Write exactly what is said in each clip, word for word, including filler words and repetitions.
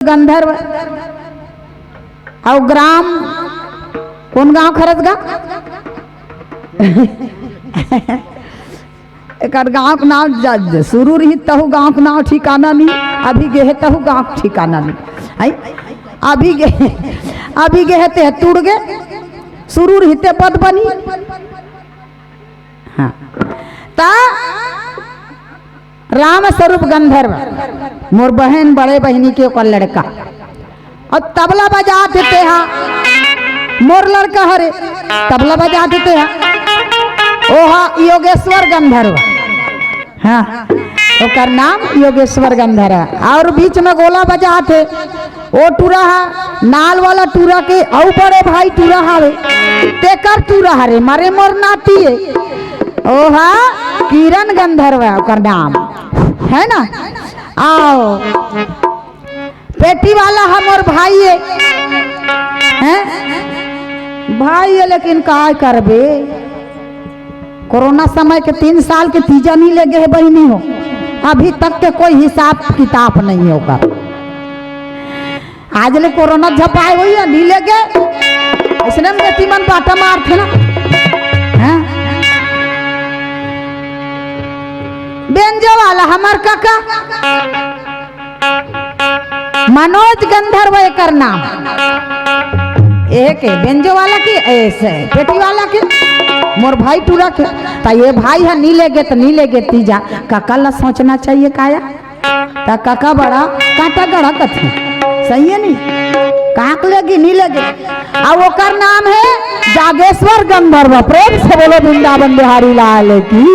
गंधर्व। अउ ग्राम, कोन गांव खरत गा? एकर गांव के नाम ज-, ज-, शुरू रही तहु गांव के नाम ठिकाना नहीं, अभी गेहे तहु गांव के ठिकाना नहीं। हैं? अभी गे, अभी गेहे ते तुड़ गे, शुरू रही ते पद बनी। हाँ। ता राम स्वरूप गंधर्व, मोर बहन, बड़े बहिनी के ओकर लड़का, अउ तबला बजात हे तेहा, मोर लड़का हरे, तबला बजात हे तेहा, ओहा योगेश्वर गंधर्व। हाँ, ओकर नाम योगेश्वर गंधर्व। अउ बीच में गोला बजात हे, ओ टूरा हा, नाल वाला टूरा के अउ बड़े भाई टूरा हावे, तेकर टूरा हरे, मारे मोर नाती हे। ओहा किरण गंधर्व हे ओकर नाम, है ना? अउ पेटी वाला हा मोर भाई हे, हैं? भाई हे, लेकिन काय करबे, कोरोना समय के तीन साल के तीजा नहीं लेगे हे बहिनी हो, अभी तक के कोई हिसाब किताब नहीं होगा। आज ले कोरोना झपाए होही हे, नहीं लेगे, अइसने में बेटी मन बाटा मारथे ना, हैं? बेंजो वाला हमर काका, मनोज गंधर्व एकर नाम। ए के बेंजो वाला के, ऐसे पेटी वाला के, मोर भाई टूरा के। ता ये भाई हा नी लेगे त नी लेगे तीजा, काका ला सोचना चाहिए काया। ता काका बड़ा काटा गड़ा कथे, सही है नी? काक लेगी नी लेगे। अब ओकर नाम है जागेश्वर गंधर्व। प्रेम से बोलो वृंदावन बिहारी लाल की।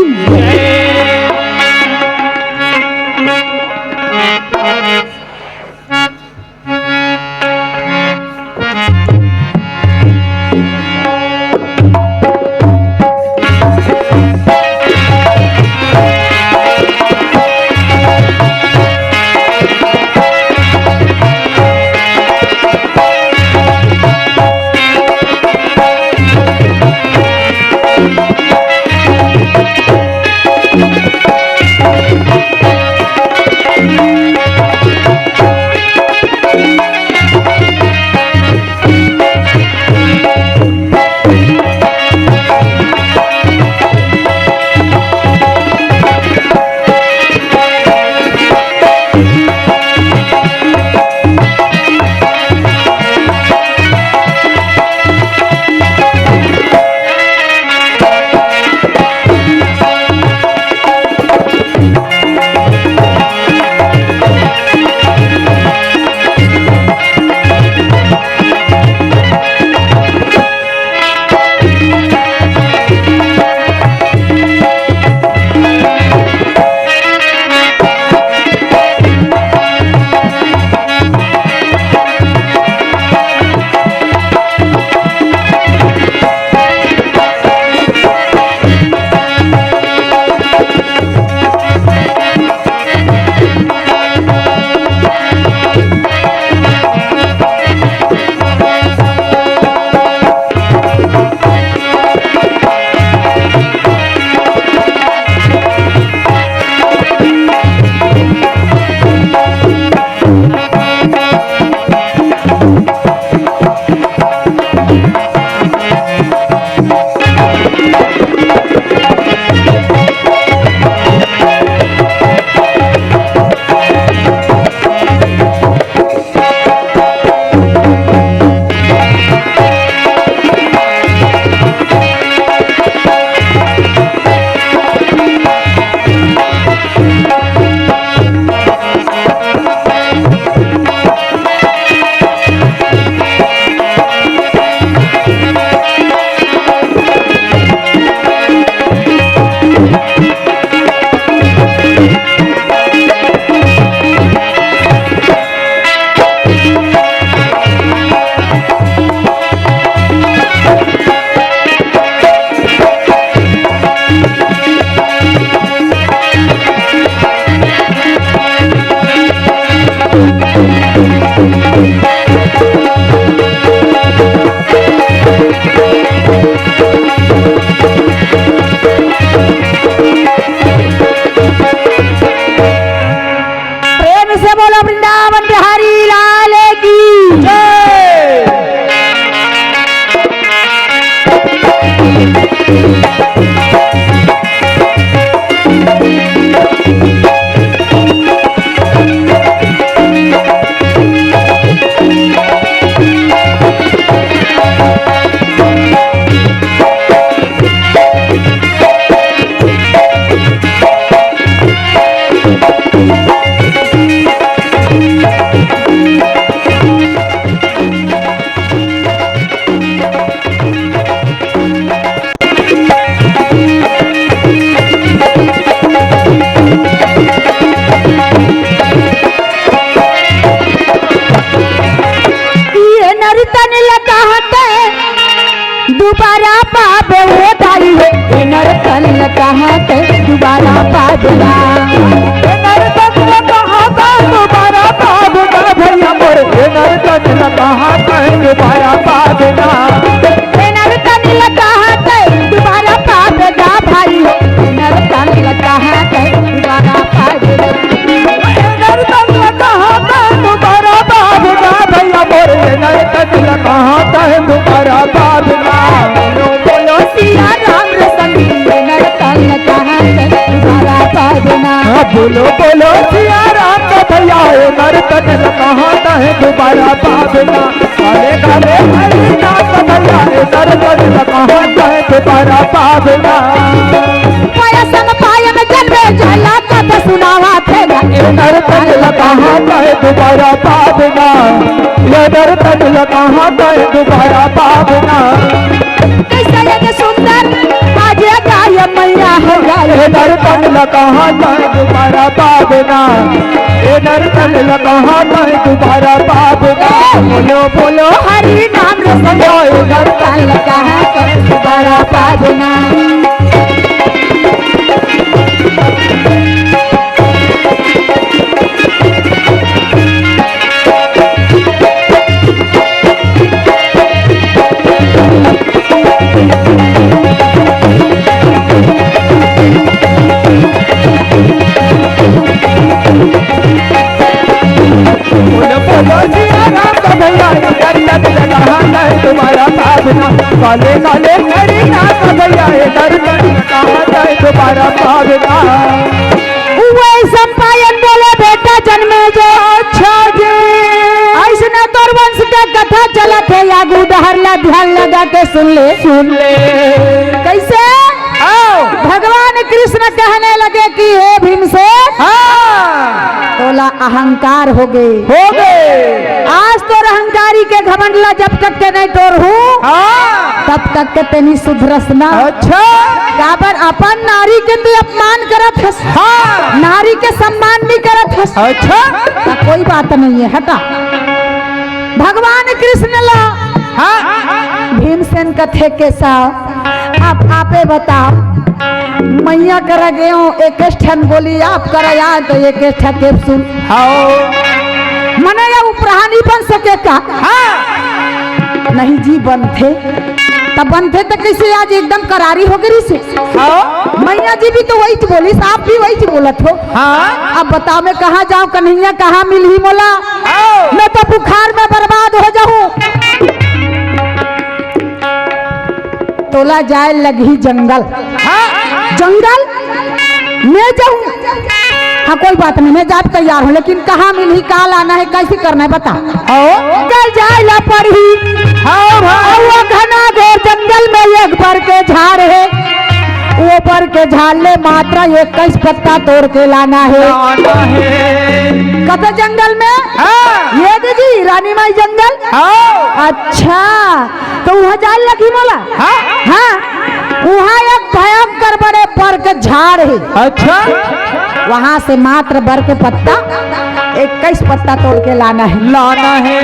दुबारा पाबे ओ दाई हो, ए नरतन ल कहाँ तैं दुबारा पाबे ना। ए नरतन ल कहाँ तैं दुबारा पाबे ना भैया मोर, ए नरतन ल कहाँ तैं दुबारा पाबे ना। ए नरतन ल कहाँ तैं दुबारा पाबे ना भाई हो, ए नरतन ल कहाँ तैं दुबारा पाबे ना। ए नरतन ल कहाँ तैं दुबारा पाबे ना भैया मोर, ए नरतन ल कहाँ तैं दुबारा पाबे ना। बोलो बोलो सिया राम रे संगी, ए नरतन ल कहाँ तैं दुबारा पाबे ना। हाँ, बोलो बोलो सिया राम का भैया, ए नरतन ल कहाँ तैं दुबारा पाबे ना। काले काले हरी नाथ भैया, ए नरतन ल कहाँ तैं दुबारा पाबे ना। पाया संग पाया में जन्मे जाला कथा सुनावथे ना। ए नरतन ल कहाँ तैं दुबारा पाबे ना। ए नरतन ल कहाँ तैं दुबारा पाबे ना। कइसे ये सुंदर आज गाय मैया हो गाय। ए नरतन ल कहाँ तैं दुबारा पाबे ना। ए नरतन ल कहाँ तैं दुबारा पाबे ना। बोलो बोलो हरि नाम रे संगी, ए नरतन ल कहाँ तैं दुबारा पाबे ना। बोलो बोलो सिया राम का भैया, ए नरतन ल कहाँ तैं दुबारा पाबे ना। काले काले हरी नाथ भैया, ए नरतन ल कहाँ तैं दुबारा पाबे ना। वही संपायन बोले बेटा जन्मे जो। अच्छा जी। अइसने तोर वंश के कथा चलत हे, आगू डहर ला ध्यान लगा के सुन ले। सुन ले। कइसे? हाँ। भगवान कृष्ण कहने लगे कि हे भीमसेन, हाँ। तोला अहंकार होगे। होगे। आज तोर अहंकारी के घमंड ला जब तक के नइ टोरहूँ, हाँ। तब तक के तैं नइ सुधरस ना। अच्छा। काबर अपन नारी के तैं अपमान करत हस। हाँ। नारी के सम्मान नइ करत हस। अच्छा। त कोई बात नइ हे, हटा। भगवान कृष्ण ला हाँ। भीमसेन कथे, केशव, आप आपे बताव, मइया करा गेंव, एकेच ठन गोली, आप करा आय त एकेच ठा capsule। हाँ। मने ये उपरहा नइ बन सके का? हाँ। नहीं जी, बनथे। त बनथे त कइसे आज एकदम करारी होगे रहिसे? हाँ। मइया जी भी तो वही बोलिस, आप भी वही बोलत हो। हाँ। अब बताव, मैं कहाँ जाँव कन्हैया, कहाँ मिलही मोला? हाँ। मैं तो बुखार में बर्बाद हो जाहूँ। तोला जाय लगही जंगल। हाँ। जंगल में जाहूँ। हाँ, कोई बात नहीं, मैं जाय बर तैयार हूँ, लेकिन कहाँ मिलही, का लाना हे, कइसे करना हे, बता। हाँ। कल जाय ला पड़ही। हाँ भाई। अउ वो घना घोर जंगल में एक बर के झाड़ हे, वो बर के झाड़ ले मात्र इक्कीस पत्ता तोड़ के लाना हे। लाना हे। कते जंगल में? हाँ। ये दीदी, रानी माई जंगल? हाँ। अच्छा, त उहाँ जाय लगही मोला? हाँ। हाँ, उहाँ एक भयंकर बड़े बर के झाड़ हे। अच्छा। वहाँ से मात्र बर के पत्ता, इक्कीस पत्ता तोड़ के लाना हे। लाना हे।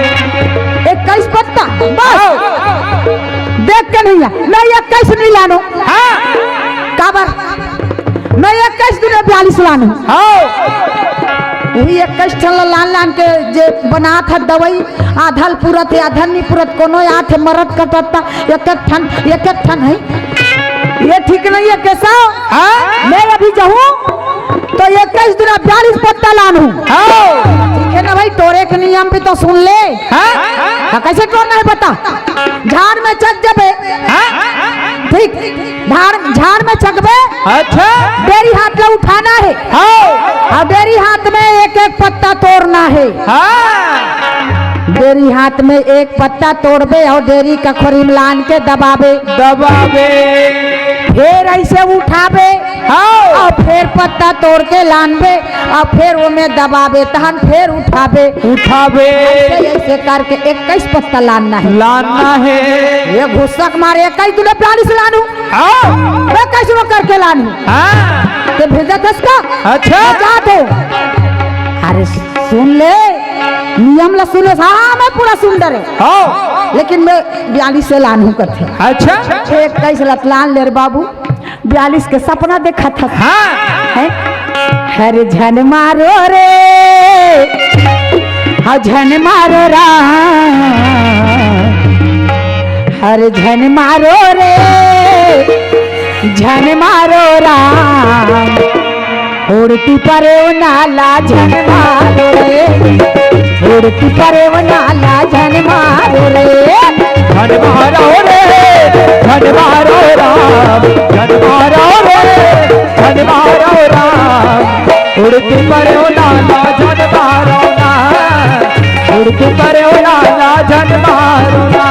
इक्कीस पत्ता, बस। हाँ। देख कन्हैया, मैं इक्कीस नइ लानों। हाँ। काबर? मैं इक्कीस दुने बयालीस लानों। हाँ। वही इक्कीस ठन ला लान लान के जे बनात हे दवई, आधा ल पुरत हे, आधा ल नइ पुरत, कोनो आथे मरत कटत, एक एक ठन, एक एक ठन हे। ये ठीक नइ हे केशव। हाँ? मैं अभी जाहूँ त इक्कीस दुने बयालीस पत्ता लानहूँ। हाँ। ठीक हे ना भाई, टोरे के नियम भी तो सुन ले। हाँ? हाँ, कइसे टोरना हे बता। झाड़ में चघ जबे। हाँ? ठीक। झाड़, झाड़ में चघबे। अच्छा। डेरी हाथ ला उठाना हे। हाँ। अउ डेरी हाथ में एक एक पत्ता तोड़ना हे। हाँ। डेरी हाथ में एक पत्ता तोड़बे अउ डेरी कखोरी में लान के दबाबे। दबाबे। फेर अइसे उठाबे। हाँ। अउ फेर पत्ता तोड़ के लानबे, अउ फेर ओमे दबाबे, तहन फेर उठाबे। उठाबे। अइसे, अइसे करके इक्कीस पत्ता लानना हे। लानना हे। ये घुसक मारे, इक्कीस दुने बयालीस लानहूँ। हाँ। मैं कइसनो करके लानहूँ। हाँ। तैं भेजत हस का? अच्छा। मैं जात हूँ। अरे सुन ले, नियम ला सुने, हाँ, मैं पूरा सुन डरे। हाँ। लेकिन मैं बयालीस से लान हूँ कथे। अच्छा। एक कैसे लतलान ले रे बाबू, बयालीस के सपना देखा था। हाँ। है? हर झन मारो रे, हाँ झन मारो राम, हर झन मारो रे, झन मारो राम। उड़ती परेव नाला झन मारो रे, उड़ती परेव नाला झन मारो रे। झन मारो रे, झन मारो राम, झन मारो रे, झन मारो राम। उड़ती परेव नाला झन मारो ना, उड़ती परेव नाला झन मारो ना।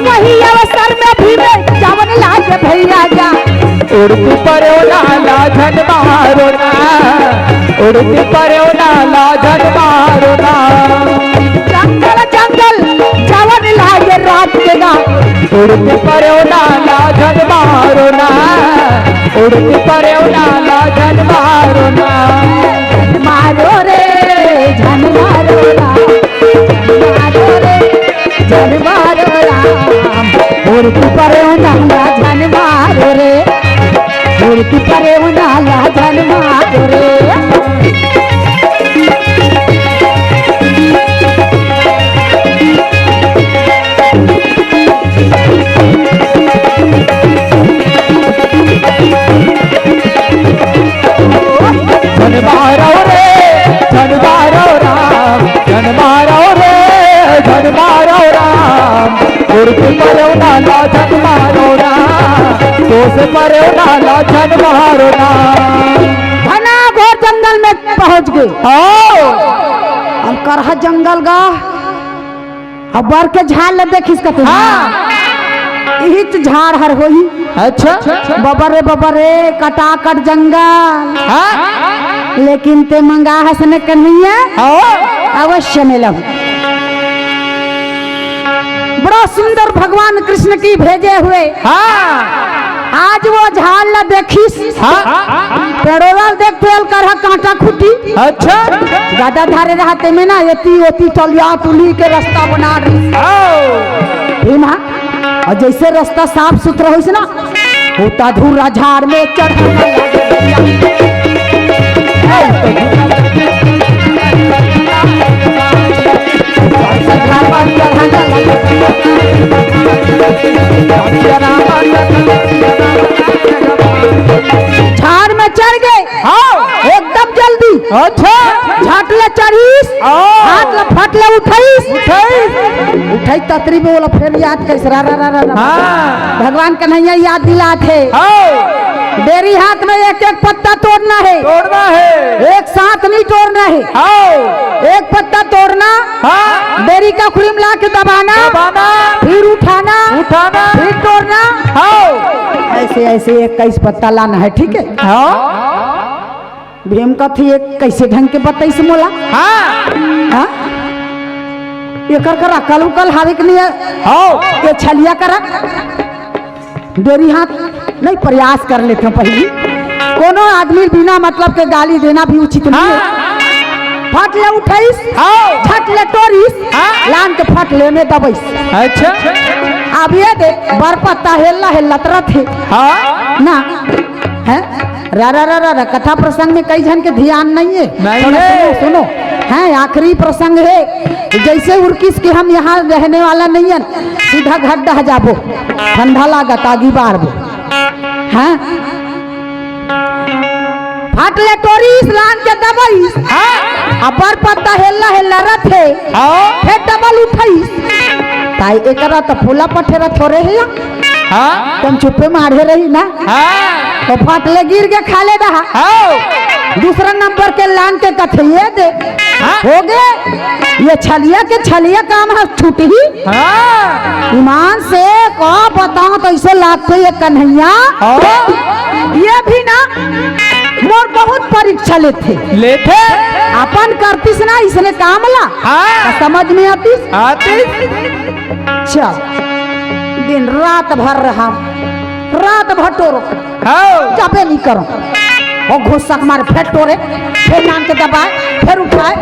वही अवसर में भी मैं जावन लागे भैया जा। उड़ती परेव नाला झन मारो ना, उड़ती परेव नाला झन मारो ना। जंगल जंगल जावन लागे रात के गा। उड़ती परेव नाला झन मारो ना, उड़ती परेव नाला झन मारो ना। मारो रे, झन मारो ना। मारो रे, झन मारो राम, उड़ती परेव नाला झन मारो रे, उड़ती परेव नाला झन मारो रे। झन मारो रे, झन मारो राम, झन मारो रे, झन मारो राम। उड़ती परेव नाला झन मारो ना, तोसे परेव नाला झन मारो ना। घना घोर जंगल में पहुंच गए। आओ। हम करहा जंगल गा। अब बर के झाड़ ल देखिस कते। हाँ। इहिच झाड़ हर होही। अच्छा। बबर रे, बबर रे, कटाकट जंगल। हाँ। लेकिन ते मंगा हस न कन्हैया। हाँ। अवश्य मिलहु। बड़ा सुंदर भगवान कृष्ण की भेजे हुए। हाँ। आज वो झाड़ ला देखिस। हाँ। पेड़ोला देख तेल करहा कांटा खूंटी। अच्छा। गदा धारे रहते में ना, एती ओती टलिया टुली के रास्ता बना रही। आओ। भीमा, और जैसे रास्ता साफ सुथरा होइस ना, होता धूरा झाड़ में चढ़। झाड़ में चढ़ गए। हाँ। एकदम जल्दी। अच्छा। झट ले चढ़िस, हाँ। हाथ ले फट ले उठाइस। उठाइस। उठाई ततरी में बोला, फिर याद कैसे रा, रा, रा, रा, रा। हाँ। भगवान कन्हैया याद दिलात हे। हाँ। डेरी हाथ में एक एक पत्ता तोड़ना है। तोड़ना है। एक साथ नहीं तोड़ना है। हाँ। एक पत्ता तोड़ना, हाँ। डेरी का खुड़ी में ला के दबाना, दबाना। फिर उठाना, उठाना। फिर तोड़ना। हाँ। ऐसे, ऐसे इक्कीस पत्ता लाना है, ठीक है? हाँ। भीम कथी एक कैसे ढंग के बताइस मोला? हाँ। हाँ? एकर कर अकल उकल हावे के नहीं है? हाँ। ये छलिया करा। डेरी हाथ नहीं, प्रयास कर लेते हैं पहली। कोनो आदमी बिना मतलब के गाली देना भी उचित नहीं है। हाँ। फट ले उठाइस, हाँ। झट ले टोरिस, हाँ। लान के फट ले में दबाइस। अच्छा। अब ये दे, बर पत्ता हेलला हेलत रथे। हाँ। ना, है? रा, रा, रा, रा, रा, कथा प्रसंग में कई झन के ध्यान नहीं है। नहीं थोड़ा है। सुनो, सुनो। हैं, आखिरी प्रसंग है। जैसे उर्किस के हम यहाँ रहने वाला नहीं है, सीधा घर डह जाबो। ठंडा लागत, आगी बारबो। हाँ? फट ले टोरिस लान के दबाइस। हाँ। अबर पत्ता हेलला हेलला रथे। हाँ। फिर डबल उठाइस। ताई एकरा तो फूला पठेरा थोड़े है या? हाँ। तुम चुप्पे मारे रही ना। हाँ। तो फट ले गिर के खा ले रहा। हाँ। दूसरा नंबर के लान के कथे ये दे। हाँ। हो गए। ये छलिया के छलिया काम है छुटही। हाँ। ईमान से का बताओ तो ऐसे लागते ये कन्हैया। हाँ। ये भी ना मोर बहुत परीक्षा लेथे। लेथे। अपन करतीस ना इसने काम ला। हाँ। तो समझ में आतीस। आतीस। चल, दिन रात भर रहा, रात भर टोरो। हाँ। जाबे नहीं करो। वो घुसक मार, फिर टोरे, फिर लान के दबाए, फिर उठाए।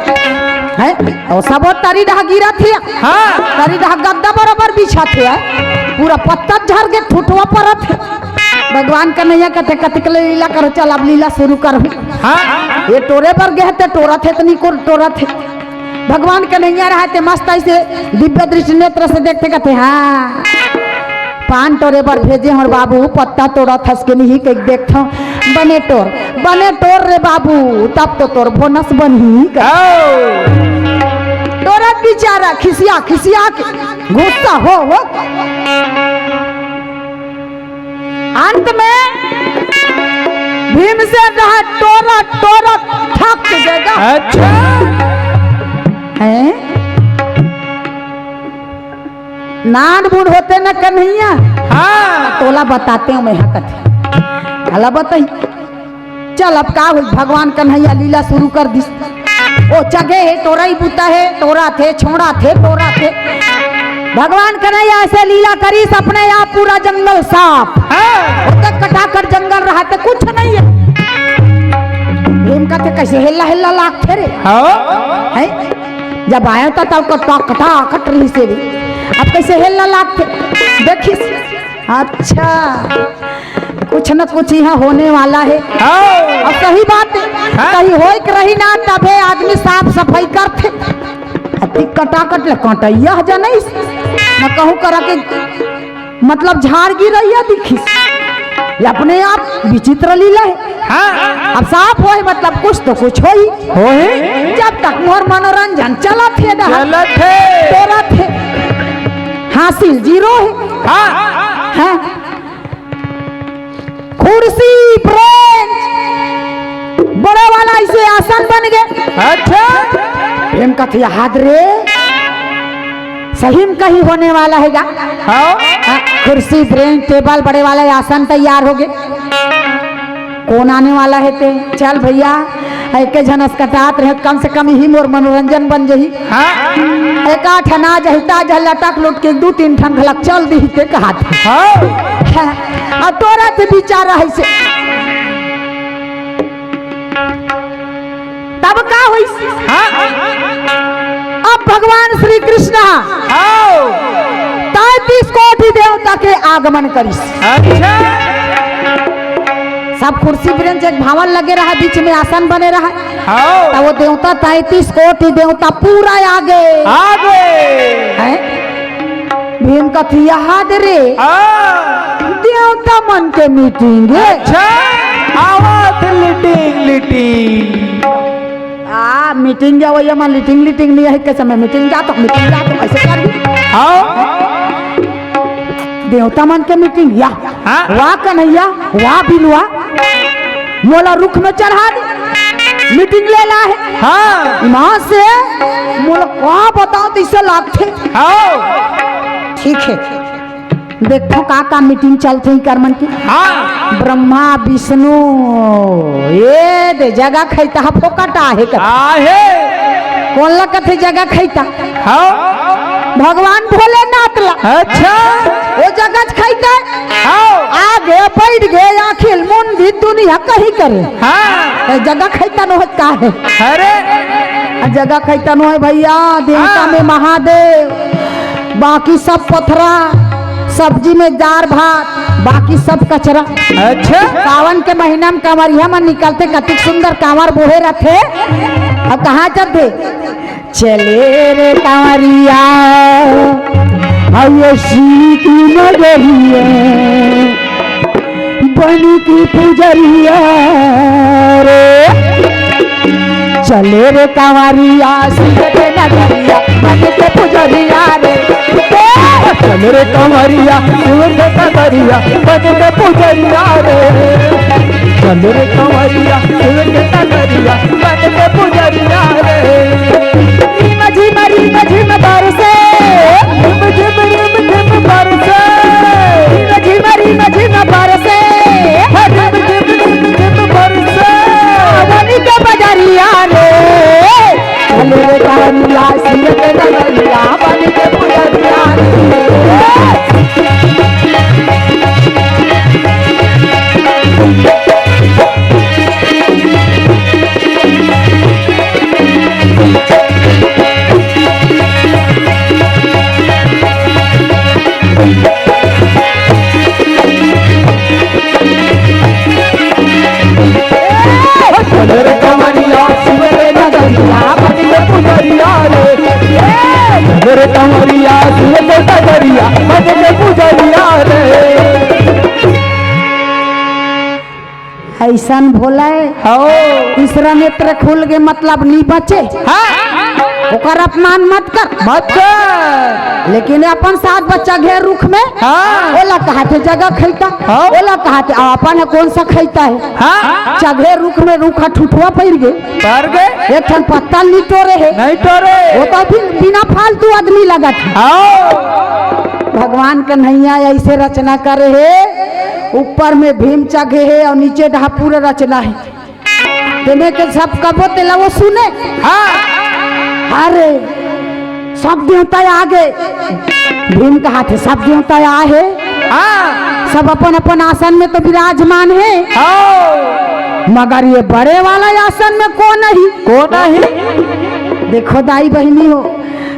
हैं? अउ सबो तरी डहा गिरत हे। हाँ। तरी डहा गद्दा बरोबर बिछत हे। पूरा पत्ता झर के ठुठवा परत हे। भगवान कन्हैया कथे, "कतिक ले लीला करो, चल अब लीला शुरू करो।" हाँ। ये टोरे बर गे हे ते टोरत हे, तनी को टोरत हे। भगवान कन्हैया रहय ते मस्त अइसे दिव्य दृष्टि नेत्र से देखथे, कथे, "हाँ, पान टोरे बर भेजे हों बाबू, पत्ता टोरत हस के नहीं, कहिके देखथों, बने टोर, बने टोर रे बाबू, तब तो तोर बोनस बनही।" आओ। टोरत बिचारा खिसिया, खिसिया के गुस्सा हो, हो। अंत में भीमसेन रहा टोरत, टोरत थक गे गा। अच्छा। हैं? नान बूढ़ होते न कन्हैया। हाँ। तोला बतातेंव मैं हा कथे। काला बताही। चल, अब का होई, भगवान कन्हैया लीला शुरू कर दिस। ओ चघे हे, टोरई बुता हे, टोरत हे, छोड़त हे, टोरत हे। भगवान कन्हैया अइसे लीला करिस, अपने आप पूरा जंगल साफ। हाँ। ओतक कटाकट जंगल रहत हे, कुछ नहीं हे। भीम कथे, "कइसे हेल्ला हेल्ला लागथे रे?" हाँ। हैं? जब आय त तब कटाकट रहिस हे रे। अब कइसे हेल्ला लागथे? देखिस। अच्छा, कुछ न कुछ इहाँ होने वाला हे। हाँ। अउ सही बात हे, हाँ। कहीं होइक रही ना, तभे आदमी साफ सफाई करथे। अति कटाकट ले कटइया ह जनइस, न कहूँ करा के, मतलब, झाड़ गिरइया दिखिस। ये अपने आप विचित्र लीला हे। हाँ। अब साफ होय, मतलब, कुछ तो कुछ होही। होही। जब तक मोर मनोरंजन चलत हे, डहा चलत हे। टोरत हे, हासिल जीरो हे। हाँ। हाँ। खुर्सी, ब्रेंच, बड़े वाला अइसे आसन बन गे। अच्छा। भीम कथे, "याद रे, सही में कहीं होने वाला हे गा।" हाँ। हाँ, खुर्सी, ब्रेंच, टेबल, बड़े वाला आसन तैयार हो गे। कोन आने वाला हे ते? चल भइया, एके झन अस कटात रहे, कम से कम इही मोर मनोरंजन बन जही। हाँ। एका ठन आ जही, त झन लटक लुटक के दू तीन ठन घलक चल दिही ते कहत। हाँ। हाँ, अउ टोरत बिचारा हे से। तब का होइस? हाँ। अब भगवान श्री कृष्ण हाँ। तैंतीस कोटि देवता के आगमन करिस। अच्छा। सब खुर्सी ब्रेंच एक भावन लगे रहा, बीच में आसन बने रहा। हाँ। त वो देवता, तैंतीस कोटि देवता पूरा आ गे। आ गे। हैं? भीम कथे, "याद रे, हाँ। देवता मन के मीटिंग हे।" अच्छा, आवत लिटिंग लिटिंग। आ, मीटिंग जावइया मन लिटिंग लिटिंग नइ हे, कइसे मैं मीटिंग जाथों, मीटिंग जाथों, अइसे करही। हाँ। देवता मन के मीटिंग या। हाँ। वाह कन्हैया, वाह बिलवा, मोला रुख में चढ़ा दे, मीटिंग ले ला हे। हाँ। ईमान से मोला का बताओ, तइसे लागथे। हाँ। ठीक हे, देखो का का मीटिंग चलथे इकर मन के। हाँ। ब्रह्मा, विष्णु, ये दे जगह खैता ह फोकट आहे का? आहे। कोन ला कथे जगह खैता? हाँ। भगवान भोलेनाथ ला। अच्छा। वो जगह खैता। हाँ। आगे बैठ गे, अखिल मुंदी दुनिया कहीं करे। हाँ। ए, जगह खैता नोहे का हे? अरे। आ, जगह खैता नोहे भइया, देवता हाँ। में महादेव, बाकी सब पथरा, सब्जी में दार भात, बाकी सब कचरा। अच्छा। सावन के महीना में कांवरिया मन निकलथे, कतिक सुंदर कांवर बोहे रथे। अब कहाँ चलथे? चले रे कांवरिया, अउ ये शिव की नगरिया, बन के पुजरिया रे। चले रे कांवरिया, शिव के नगरिया, बन के पुजरिया रे। ए, चले रे कांवरिया, शिव के नगरिया, बन के पुजरिया रे। चले रे कांवरिया, शिव के नगरिया, बन के पुजरिया रे। रिम झिम, रिम झिम बरसे। रिम झिम, रिम झिम बरसे। रिम झिम, रिम झिम बरसे। रिम झिम, रिम झिम बरसे। सावन के बजरिया रे। चल रे कांवरिया, शिव के नगरिया, बन के पुजरिया रे। कंवरिया सुन के सगरिया, बन के पुजरिया रे। ऐसन भोले, हो। तीसरा नेत्र खुल के मतलब नी बचे। हाँ। ओकर अपमान मत कर। मत कर। लेकिन अपन साथ बच्चा घेर रुख में, हाँ। ओला कहा थे जगह खैता, हाँ। ओला कहा थे अपन है कौन सा खैता है। हाँ। चघे रुख में रुख ठुठुआ पड़ गए। पड़ गए। एक ठन पत्ता नी टोरे है। नहीं टोरे। वो तो फिर बिना फालतू आदमी लगत है। हाँ। भगवान कन्हैया ऐसे रचना करे है, ऊपर में भीम चघे है और नीचे डहा पूरा रचना है। तेने के सब कबो तेला वो सुने। हाँ। अरे, सब देवता आगे। भीम कहा थे, सब देवता आहे। हाँ। सब अपन अपन आसन में तो विराजमान है। हाँ। मगर ये बड़े वाला आसन में कौन नहीं? कौन नहीं? देखो दाई बहिनी हो,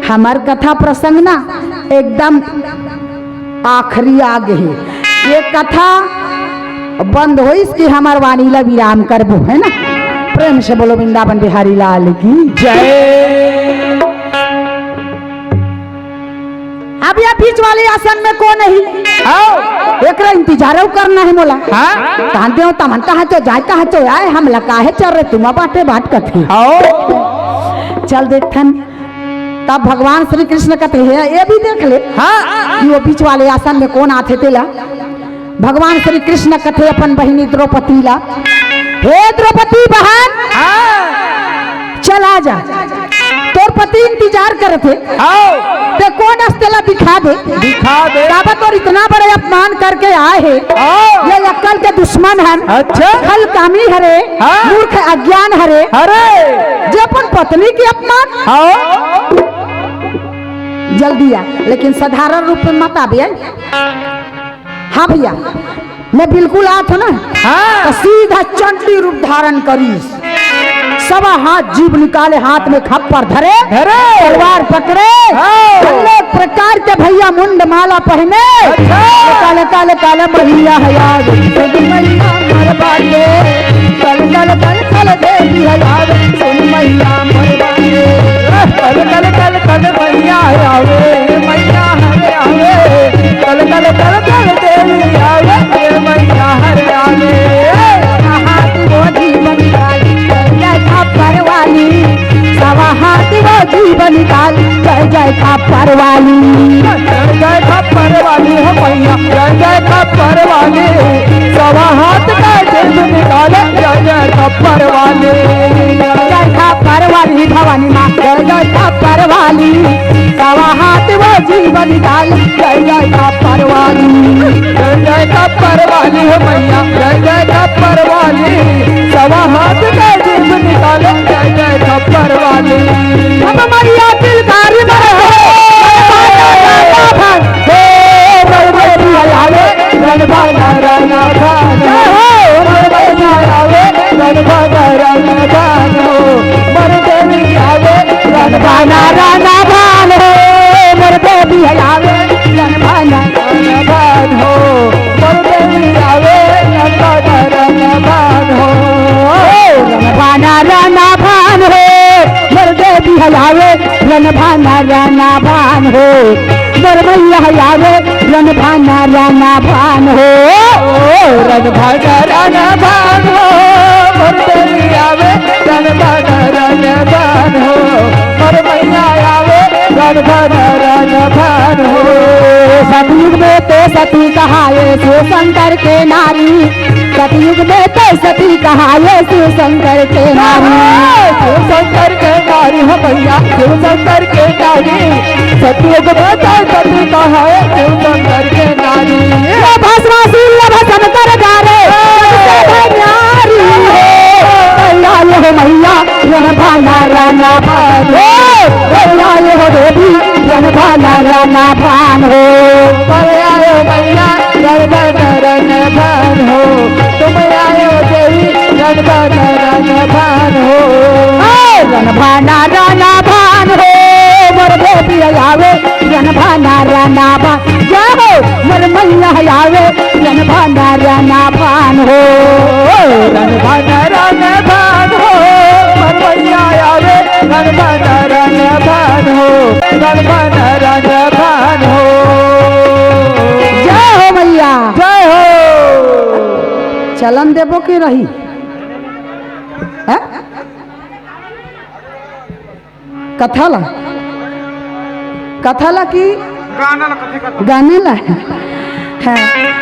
हमर कथा प्रसंग ना एकदम आखिरी आगे है। ये कथा बंद होइस कि हमर वाणी ला विराम करबो, है ना? प्रेम से बोलो वृंदावन बिहारी लाल की जय। अब ये बीच वाले आसन में कौन है? आओ। एकरा इंतजार करना है मोला। हाँ। कहाँ दे हो तमन, कहाँ चो जाए, कहाँ चो आए, हम लगा है चल रहे तुम बाटे बाट कथे। आओ। चल देखथन। तब भगवान श्री कृष्ण कथे है, ये भी देख ले। हाँ। कि वो बीच वाले आसन में कौन आथे तेला। भगवान श्री कृष्ण कथे अपन बहिनी द्रौपदी ला, "हे द्रौपदी बहन, हाँ। चला जा, तोर पति इंतजार करत हे। आओ। ते कौन अस तेला दिखा दे। दिखा दे। काबर तोर इतना बड़े अपमान करके आए हे। आओ। ये अक्कल के दुश्मन हन। अच्छा। खल कामी हरे, हाँ। मूर्ख अज्ञान हरे। अरे। जे अपन पत्नी के अपमान। आओ। जल्दी आ, लेकिन साधारण रूप में मत आबे। हाँ भैया, मैं बिल्कुल आत हूँ ना। हाँ। तो सीधा चंडी रूप धारण करीस। सवा हाथ जीभ निकाले, हाथ में खप्पर धरे, धरे। तलवार पकड़े, हाँ। अनेक प्रकार के भैया मुंड माला पहने। अच्छा। काले, काले, काले मैया है याद, मैया मरबा के। कल, कल, कल, कल देवी है याद, सुन मैया मरबा के। कल, कल, कल, कल मैया आवे, मैया हरे आवे। कल, कल, कल, कल देवी आवे, ए मैया हरे आवे। हाथ वो जीवन काली, जय जय खप्पर वाली। सवा हाथ वो जीवन काली, जय जय खप्पर वाली। जय जय खप्पर वाली हो मैया, जय जय खप्पर वाली। सवा हाथ का जीव निकाले, जय जय खप्पर वाली। जय जय खप्पर वाली भवानी माँ, जय जय खप्पर वाली। सवा हाथ वो जीव निकाले, जय जय खप्पर वाली। जय जय खप्पर वाली हो मैया, जय जय खप्पर वाली। सवा हाथ का जीव निकाले, जय जय खप्पर वाली। अब मैया दिलदारी में हो, हे मरबे भी आवे, रणभाना राना भान हो। मरबे भी आवे, रणभाना राना भान हो। मरबे भी आवे, रणभाना राना भान हो। मरबे भी आवे, रणभाना राना भान हो। मरबे भी आवे, रणभाना राना भान हो। रणभाना राना भान हो। मरबे भी आवे, रणभाना राना भान हो। मोर मैया आवे, रणभाना राना भान हो। रणभाना राना भान हो। मोर देवी आवे, रणभाना राना भान हो। मोर मैया आवे, रणभाना राना भान हो। सतयुग में तो सती कहाए शिव शंकर के नारी। सतयुग में तो सती कहाए शिव शंकर के नारी। शिव शंकर के नारी हो भैया, शिव शंकर के नारी। सतयुग में तो सती कहाए शिव शंकर के नारी। ये भस्मासुर लभ शंकर जा रे, नारी हो। भैया ये हो मैया, रणभाना राना भान हो। भैया ये हो देवी, रणभाना राना भान हो। भैया ये हो मैया, रणभाना राना भान हो। तुम आयो देवी, रणभाना राना भान हो। ओ, रणभाना राना भान हो। मोर देवी आवे, रणभाना राना भान। जय हो, मोर मैया आवे, रणभाना राना भान हो। रणभाना राना भान हो। मोर मैया आवे, रणभाना राना भान हो। जय हो मैया। जय हो। चलन देबो के रही? हैं? कथा ला, कथा ला कि गाना ला, कथे कथा। गाना ला। हाँ।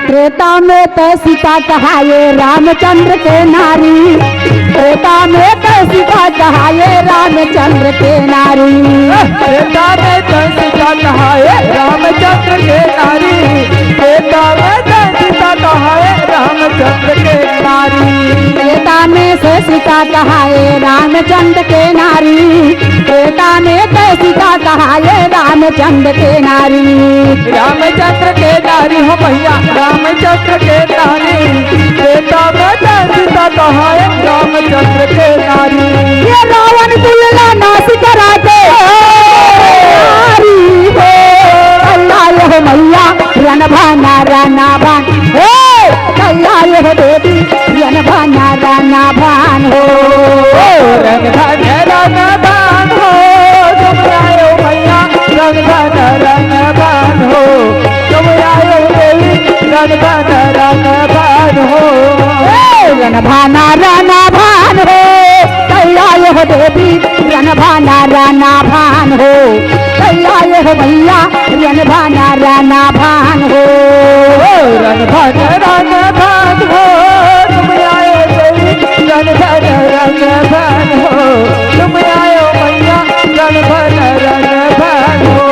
त्रेता में तो सीता कहाए रामचंद्र के नारी, त्रेता में तो सीता कहाए रामचंद्र के नारी। त्रेता में तो सीता कहाए रामचंद्र के नारी, त्रेता में तो सीता कहाए रामचंद्र के नारी। त्रेता में से सीता कहाए रामचंद्र के नारी, त्रेता में से सीता कहाए रामचंद्र के नारी। रामचंद्र के नारी हो भैया, रामचंद्र के नारी, त्रेता में से सीता कहाए रामचंद्र के नारी। ये रावण कुल ला नाश करा दे। नारी हो, अल्लाह हो मैया, रणभाना रणभान। हे, कहिया ये देवी, रणभाना रणभान हो। रणभाना रणभान हो, तुम आयो भैया, रणभाना रणभान हो, तुम आयो देवी, रणभाना रणभान हो। हे, रणभाना रणभान हो, कहिया ये देवी, रणभाना रणभान हो, कहिया ये भैया, रणभाना रणभान हो। रणभाना रणभान हो, तुम आए देवी, रणभाना रणभान हो, तुम आयो मैया, रणभाना रणभान हो।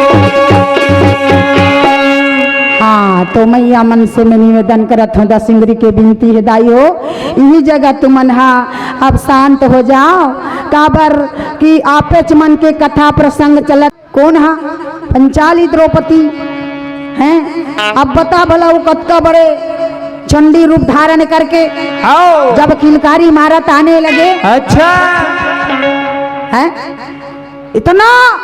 हाँ, तो मैया मन से मैं निवेदन करत हूँ, दस इंद्री के बिनती हे दाई हो, इही जगह तुमन हा अब शांत हो जाओ, काबर कि आपेच मन के कथा प्रसंग चलत। कौन हा? पंचाली द्रौपदी हैं। अब बता भला, वो कतका बड़े चंडी रूप धारण करके हाँ। जब किलकारी मारत आने लगे, अच्छा। हैं, इतना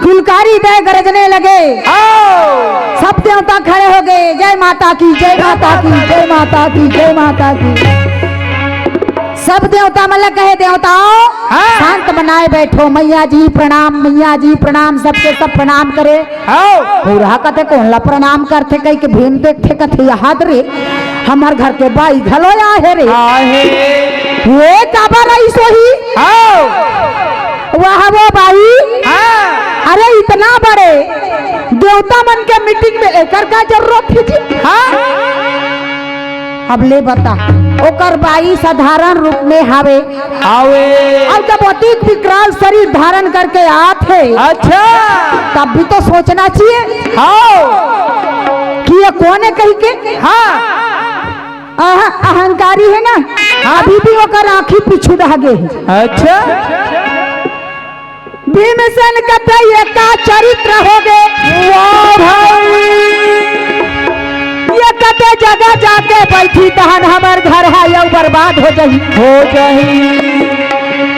किलकारी दे गरजने लगे, हाँ। सब देवता खड़े हो गए, जय माता की, जय माता की, जय माता की, जय माता की। सब देवता मन ला कहे, देवताओं, हाँ। शांत बनाए बैठो, मैया जी प्रणाम, मैया जी प्रणाम, सबके सब प्रणाम करे। हाँ। बूढ़ा कथे, कोन ला प्रणाम करथे, कहि के भेन देखथे, कथे, याद रे, हमर घर के बाई घलो आहे रे। आहे। ये काबर आई सोही? हाँ। वाह वो बाई। हाँ। अरे इतना बड़े देवता मन के मीटिंग में एकर का जरूरत हे जी? हाँ। अब ले बता, ओकर बाई साधारण रूप में हावे। हावे। अउ जब अतिक विकराल शरीर धारण करके आत हे, अच्छा। तब भी तो सोचना चाहिए हाँ। कि ये कोन हे कहि के। हाँ। अह-, अहंकारी हे ना, हाँ। अभी भी ओकर आँखी पिछुड़ा गे हे। अच्छा। भीमसेन कथे, ये का चरित्र होगे? वाह भाई। ये कते जगह जाके बैठी, तहन हमर घर हा अउ बर्बाद हो जाही। हो जाही।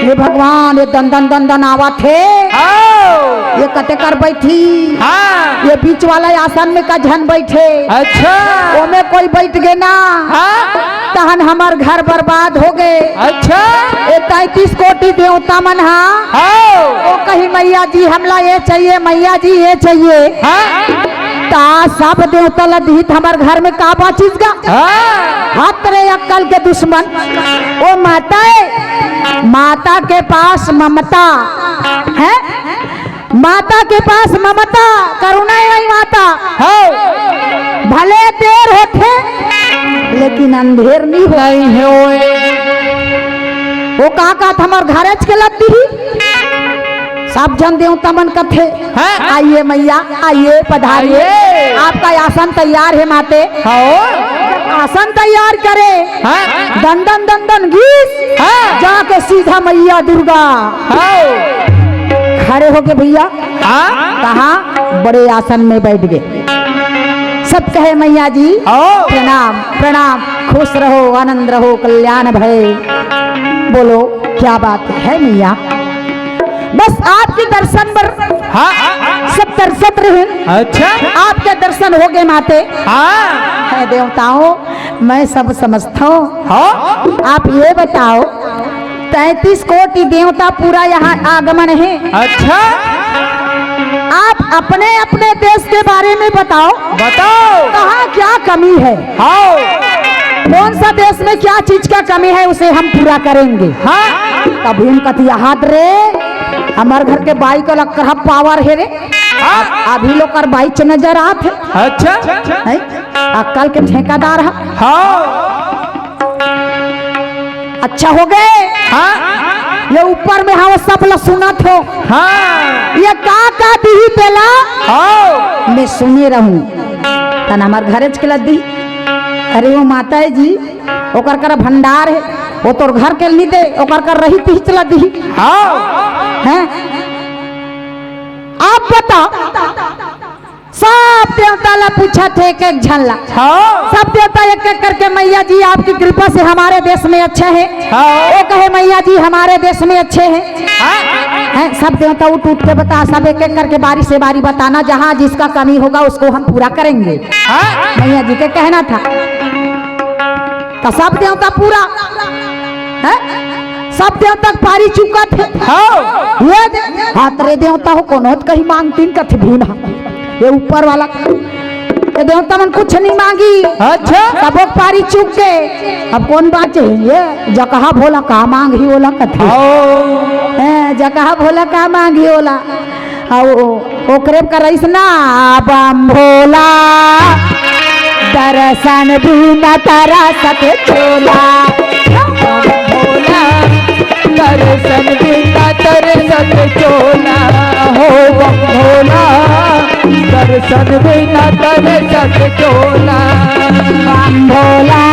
हे भगवान, ये दन दन दन दन आवत हे। आओ। ये कते कर बैठी? हाँ। ये बीच वाला आसन में का झन बैठे? अच्छा। ओमे कोई बैठ गे ना। हाँ। तहन हमर घर बर्बाद हो गे। अच्छा। ए तैंतीस कोटि देवता मन हा। हाँ। ओ कही, "मैया जी, हमला ये चाहिए, मैया जी, ये चाहिए।" हाँ। ता सब देवता ला दिही त हमर घर में का बाचिस गा? हाँ। हत रे अक्कल के दुश्मन। ओ माता ए, माता के पास ममता हे। माता के पास ममता, करुणा हे माता। हाँ। भले देर होथे, लेकिन अंधेर नहीं हो। नहीं होए। वो का कहत, हमर घरेच के लत्ती ही। सब झन देवता मन कथे, हाँ। "आइए मैया, आइए, पधारिए। आइए। आपका आसन तैयार हे माते।" हाँ। आसन तैयार करे। हाँ। दंदन, दंदन गीस। हाँ। जाके सीधा मैया दुर्गा। हाँ। खड़े होके भैया, हाँ। कहा बड़े आसन में बैठ गे। सब कहे, "मैया जी, हाँ। प्रणाम, प्रणाम, खुश रहो, आनंद रहो, कल्याण भय।" बोलो, क्या बात हे मैया? बस आपके दर्शन बर हाँ। सब तरसत रहे। अच्छा। आपके दर्शन हो गे माते। हाँ। हे देवताओं, मैं सब समझता हूँ। हाँ। आप ये बताओ, तैंतीस कोटि देवता पूरा यहाँ आगमन हे। अच्छा। आप अपने अपने देश के बारे में बताओ। बताओ। कहाँ क्या कमी है? हाँ। कौन सा देश में क्या चीज का कमी है, उसे हम पूरा करेंगे। हाँ। तब भीम कथी हाथ रे, हमर घर के बाई के लक्करहा पावर हे रे। हाँ। अभी लोग कर बाई च नजर आत हे। अच्छा। हैं? अक्कल के ठेकेदार है। हाँ। अच्छा हो गए। हाँ। ये ऊपर में हाँ, सब ला सुनत हो। हाँ। ये का का दिही तेला? हाँ। मैं सुने रहूं। तन हमार घरे च के ला दी। अरे वो माता है जी, ओकर करा भंडार है, वो तोर घर के नहीं दे, ओकर कर रही तीच ला दी। हाँ। हैं? आप बता, सब देवता ला पूछत हे एक एक झन ला। हाँ। सब देवता एक एक करके, "मैया जी, आपकी कृपा से हमारे देश में अच्छे हैं।" हाँ। वो कहे, "मैया जी, हमारे देश में अच्छे हैं।" हाँ। हैं, सब देवता उठ उठ के बता, सब एक एक करके बारी से बारी बताना, जहाँ जिसका कमी होगा उसको हम पूरा करेंगे। हाँ। मैया जी के कहना था। तो सब देवता पूरा, हैं? सब देवता के पारी चुकत हे। हाँ। ये दे-, हाथ रे देवता हो, कोनो त कहीं मांगतीन कथे भीम हा। ये ऊपर वाला, ये देवता मन कुछ नहीं मांगी। अच्छा। सबो के पारी चुक के। अब कौन बाँचे? ये जकहा भोला का मांगही ओला कथे। हाँ। हैं, जकहा भोला का मांगही ओला। अउ ओकरे करइस ना, बम भोला, दर्शन बिना तरसत चोला। बम भोला, दर्शन बिना तरसत चोला। हो बम भोला, दर्शन बिना तरसत चोला। बम भोला,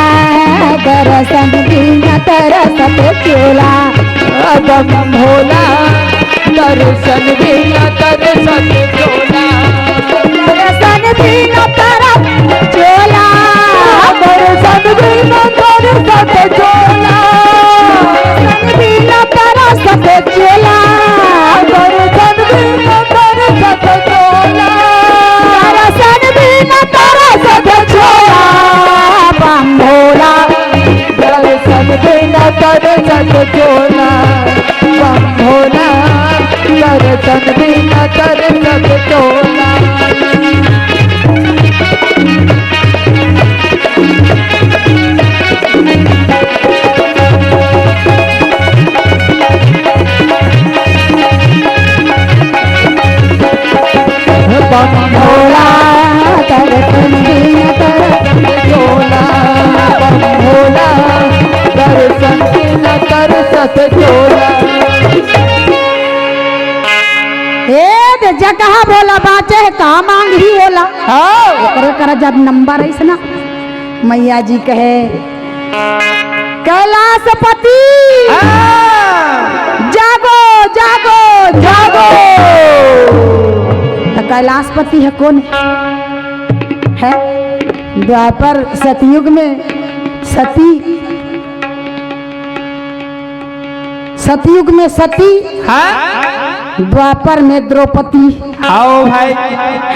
दर्शन बिना तरसत चोला। बम भोला, दर्शन बिना तरसत चोला। दर्शन बिना तरसत चोला। दर्शन बिना तरसत चोला। दर्शन बिना तरसत चोला। दर्शन बिना तरसत चोला। दर्शन बिना तरसत चोला। बम भोला। दर्शन बिना तरसत चोला। बम भोला, दर्शन बिना तरसत चोला। बम भोला, दर्शन बिना तरसत चोला। बम भोला, दर्शन बिना तरसत चोला। ए दे, जकहा भोला बाँचे हे, का मांगही ओला। हाँ। ओकरे करा जब नंबर अइस ना, मैया जी कहे, कैलाशपति, हाँ। जागो, जागो, जागो। त कैलाशपति ह कोन हे? द्वापर सतयुग में सती, सतयुग में सती, हाँ। द्वापर में द्रौपदी। आओ भाई।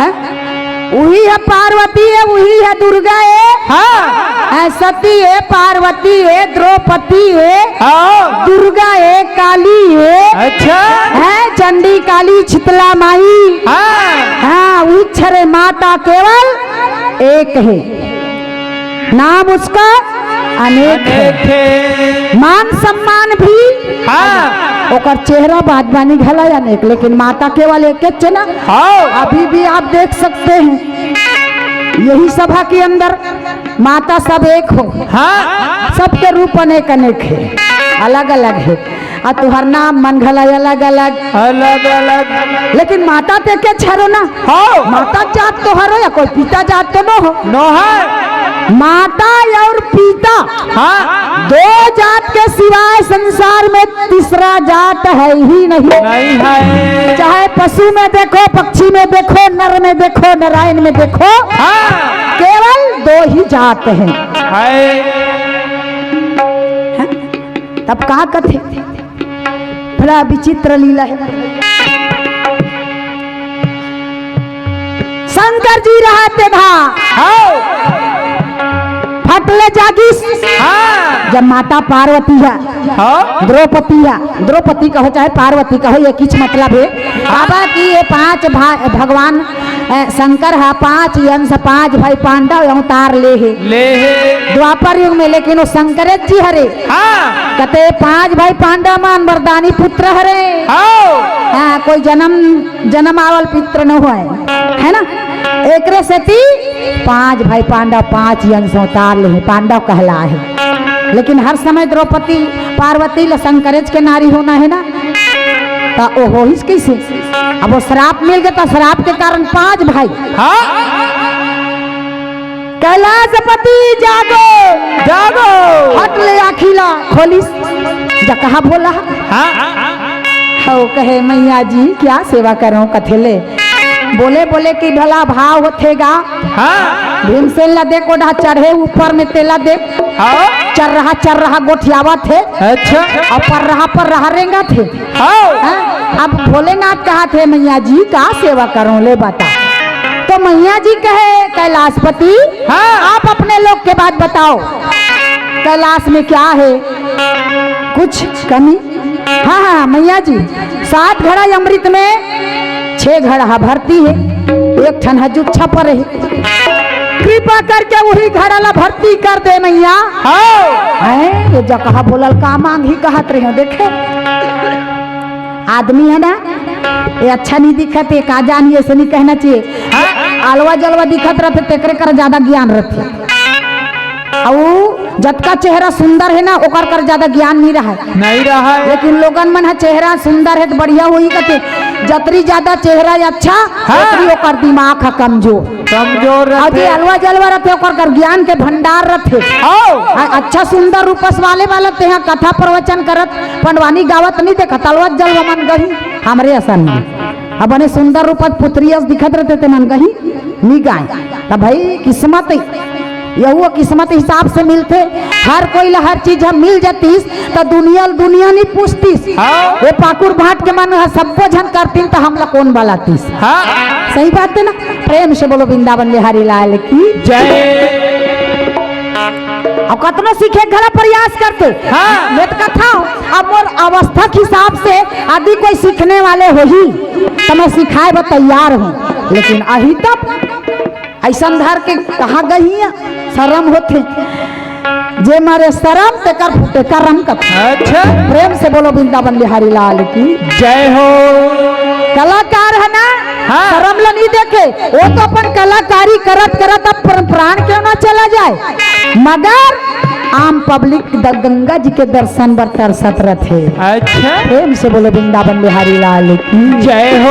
हैं? उही हे पार्वती हे, उही हे दुर्गा हे। हाँ। हैं, सती हे, पार्वती हे, द्रौपदी हे, हाँ। दुर्गा हे, काली हे। अच्छा। हैं, चंडी काली शीतला माई। हाँ। हाँ, उही छरे माता केवल एक हे। नाम उसका अनेक हे। अनेक हे। मान सम्मान भी हाँ। ओकर चेहरा बादबानी घला अनेक, लेकिन माता केवल एकेच ना। हाँ। अभी भी आप देख सकते हैं, यही सभा के अंदर माता सब एक हो, हाँ। सबके रूप अनेक अनेक हे, अलग अलग हे। अउ तुहर नाम मन घला अलग अलग। अलग अलग। लेकिन माता ते एकेच हरो ना। हाँ। माता जात तो हरो या कोई पिता जात तो नो हो। नो हे। माता अउ पिता, हाँ। दो जात के सिवाय संसार में तीसरा जात हे ही नहीं। नहीं हे। चाहे पशु में देखो, पक्षी में देखो, नर में देखो, नारायण में देखो, हाँ। केवल दो ही जात हे। हे। हैं? तब का कथे? बड़ा विचित्र लीला हे। शंकर जी रहत हे भा। हाँ। फट ले जागिस। हाँ। जब माता पार्वती हे, हाँ। द्रौपदी हे, द्रौपदी कहो चाहे पार्वती कहो, ये किछ मतलब हे। हाँ। बाबा की ये पांच भा-, भगवान, अ, शंकर हे, पांच अंश, पांच भाई पांडव अवतार ले हे। ले हे। द्वापर युग में, लेकिन वो शंकरेच जी हरे। हाँ। कथे पांच भाई पांडव मन वरदानी पुत्र हरे। हाँ। हाँ, कोई जनम, जनम आवल पुत्र न होय, हे ना? एकरे सेती पांच भाई पांडव, पांच अंश अवतार ले हे, पांडव कहलाए हे। लेकिन हर समय द्रौपदी पार्वती ल शंकरेच के नारी होना हे ना, त वो होइस कइसे? अब वो श्राप मिल गे, त श्राप के कारण पांच भाई। हाँ। कैलाशपति जागो। जागो। हट ले आँखी ला खोलिस, जकहा भोला। हाँ। हव कहे, "मैया जी, क्या सेवा करों?" कथे ले, बोले, बोले कि भला भाव होथे गा। हाँ। भीमसेन ला देखो डहा चढ़े ऊपर में तेला दे। हाँ। चर्रहा, चर्रहा गोठियावत हे। अच्छा। अउ पर्रहा, पर्रहा रेंगत हे। हाँ। हाँ? अब भोलेनाथ कहत हे, "मैया जी, का सेवा करों, ले बता।" तो मैया जी कहे, "कैलाशपति, हाँ। आप अपने लोक के बात बताओ, कैलाश में क्या हे, कुछ कमी?" हाँ, हाँ, मैया जी, सात घड़ा अमृत में छह घड़ा हा भरती हे, एक ठन हा जुच्छा परे हे। कृपा करके वही घड़ा ला भरती कर दे मैया। हाँ। हैं, ये जकहा बोलल का मांगही कहत रहे हो, देखे। आदमी हे ना, ये अच्छा नहीं दिखत हे, का जानी, ऐसे नहीं कहना चाहिए। हाँ। अलवा जलवा दिखत रथे, तेकरे कर ज्यादा ज्ञान रथे। अउ जतका चेहरा सुंदर हे ना, ओकर कर ज्यादा ज्ञान नहीं रहे। नहीं रहे। लेकिन लोगन मन ह चेहरा सुंदर हे त बढ़िया होही कथे, जतरी ज्यादा चेहरा अच्छा, हाँ। ओतरी ओकर दिमाग ह कमजोर। कमजोर अउ जे रथे। अलवा जलवा रथे, ओकर कर ज्ञान के भंडार रथे। हाँ। आ, अच्छा सुंदर रूपस वाले वाला तेहा कथा प्रवचन करत, पंडवानी गावत नहीं देखत, अलवा जलवा मन गही, हमरे असन नहीं। अब बने सुंदर रूपस पुतरी अस दिखत रथे, ते मन गही। नी गाय। त भाई, किस्मत, यहू किस्मत हिसाब से मिलथे। हर कोई ला हर चीज ह मिल जतिस, त दुनिया ल दुनिया नी पूछतिस। हाँ। ये पाकुर भाट के मन ह सब्बो झन करतिन, त हमला कोन बलातिस? हाँ। सही बात हे ना? प्रेम से बोलो वृंदावन बिहारी लाल की जय। अउ कतनो सीखे घला प्रयास करते। हाँ। मैं तो कथा हूँ, अब मोर अवस्था के हिसाब से यदि कोई सीखने वाले होही, त मैं सिखाए बर तैयार हूँ। लेकिन अही तब अइसन धर के कहाँ गही, शरम होथे। जे मारे शरम, तेकर फूटे करम कथे। अच्छा। प्रेम से बोलो वृंदावन बिहारी लाल की जय हो। कलाकार हे ना, हाँ। शरम ल नहीं देखे, वो तो अपन कलाकारी करत करत अपन प्राण क्यों ना चला जाए, मगर आम पब्लिक द-, गंगा जी के दर्शन बर तरसत रथे। अच्छा। प्रेम से बोलो वृंदावन बिहारी लाल की जय हो।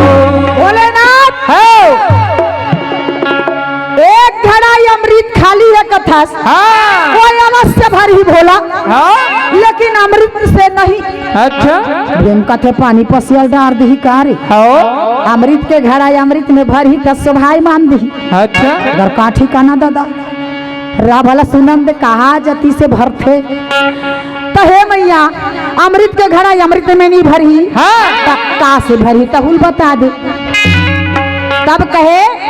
भोलेनाथ हो। एक घड़ा अमृत खाली हे कथस। हाँ। कोई अवश्य भरही भोला। हाँ। लेकिन अमृत से नहीं। अच्छा। प्रेम कथे पानी पसियल डार दिही का रे? हाँ। अमृत के घड़ा अमृत में भरही त शोभायमान दिही। अच्छा। अगर काठी का ना दादा। रा भला सुनन दे, कहा जति से भरथे। त हे मैया, अमृत के घड़ा अमृत में नहीं भरही। हाँ। त का से भरही, तहूल बता दे। तब कहे,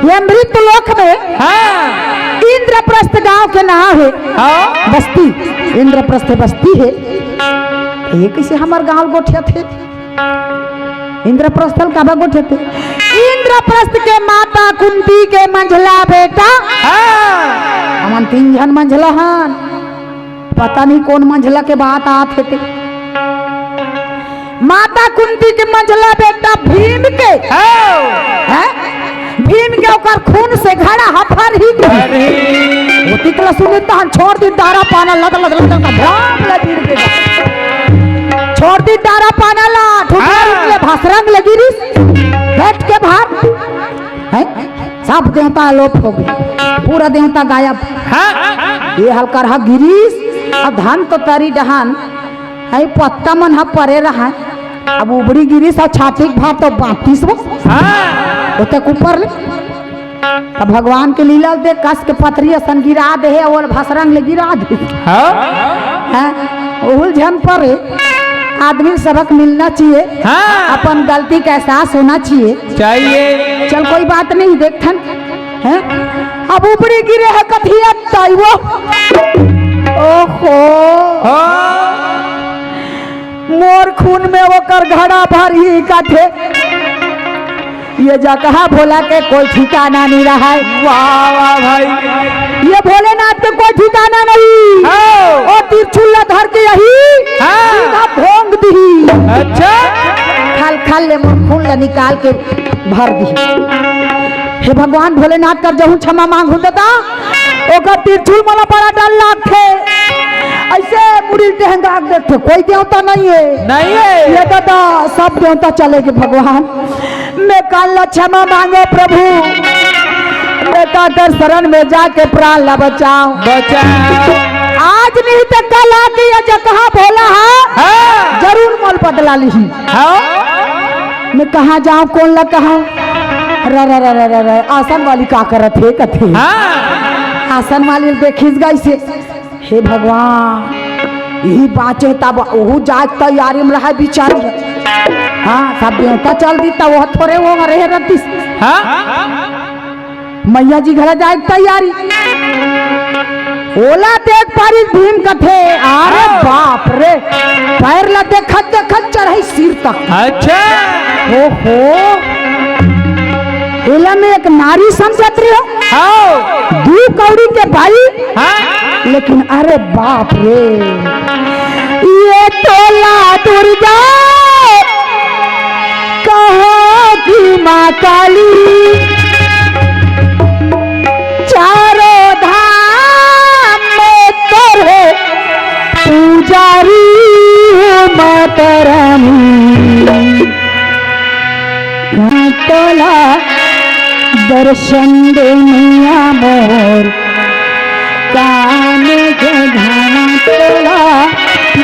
ये अमृत लोक में हाँ। इंद्रप्रस्थ गांव के नाम हे। हाँ। बस्ती, इंद्रप्रस्थ बस्ती हे। ये कइसे हमर गांव गोठियाथे? इंद्रप्रस्थ ल काबर गोठियाथे? इंद्रप्रस्थ के माता कुंती के मंझला बेटा। हाँ। हमन तीन झन मंझला हन। पता नहीं कोन मंझला के बात आत हे ते। माता कुंती के मंझला बेटा भीम के, हाँ। हैं? भीम के ओकर खून से घड़ा ह भरही के। अरे। ओतिक ल सुने तहन छोड़ दी दारा पाना लद लद लद लद भ्राम ल गिर के। छोड़ दी दारा पाना ला, ठुकरा हाँ। रुक ले भसरंग ल गिरिस। बैठ के भार। हैं? सब देवता लोप हो गे, पूरा देवता गायब। हाँ। ये हलकर ह गिरिस, अउ धन तो तरी डहान, है पत्ता मन ह परे रहा, अब उबड़ी गिरिस अउ छाती के भार तो बांटिस वो। हाँ। ओते ऊपर ले। त भगवान के लीला देख, कस के पथरी असन गिरा दे हे, ओल भसरंग ले गिरा दे। हाँ। हैं? ओहुल झन परे, आदमी सबक मिलना चाहिए। हाँ। अपन गलती का एहसास होना चाहिए। चाहिए। चल कोई बात नहीं, देखथन। हैं? अब उपरी गिरे हे कथिया ताई वो। ओहो। हाँ। मोर खून में ओकर घड़ा भरही कथे। ये जगह भोला के कोई ठिकाना नहीं रहा है। वाह, वाह भाई। ये भोलेनाथ के कोई ठिकाना नहीं। हाँ। ओ त्रिशूल ला धर के यही हाँ। सीधा भोंग दिही। अच्छा। खाल खाल ले मोर खून ला निकाल के भर दिही। हे भगवान भोलेनाथ कर जहूँ क्षमा मांगहूँ दादा, ओकर त्रिशूल मोला बड़ा डर लागथे। ऐसे मुड़ी टेहंगा के देखथे, कोई देवता नहीं है। नहीं है। ये दादा, सब देवता चले गे भगवान। मैं कान ला क्षमा मांगो प्रभु, मैं काकर शरण में जाके प्राण ला बचाओ। बचाओ। आज नहीं तो कल आके ये जगह भोला है, हाँ। जरूर मोल बदला लिही। हाँ। मैं कहाँ जाऊँ, कोन ला कहाँ? रे, रे, रे, रे, रे, रे, आसन वाली का करत हे कथे। हाँ। आसन वाली देखिस गइसे, हे भगवान, यही बाँचे तब ओहू जाए तैयारी में रहे बिचारी। हाँ, सब देवता चल दी तब वो थोरे वो रहे रहतिस। हाँ। मैया जी घला जाए के तैयारी। ओला देख पारिस भीम कथे, अरे हाँ। बाप रे, पैर ला देखत देखत चढ़ई सिर तक। अच्छा। ओहो, एला मैं एक नारी समझत रहे हो। हाँ। दू कौड़ी के बाई। हाँ। लेकिन अरे बाप रे, ये तोला दुर्गा कहो कि माँ काली, चारों धाम में तोरे पुजारी हो माता रानी। तोला दर्शन दे मैया मोर, कामे के धाम तोला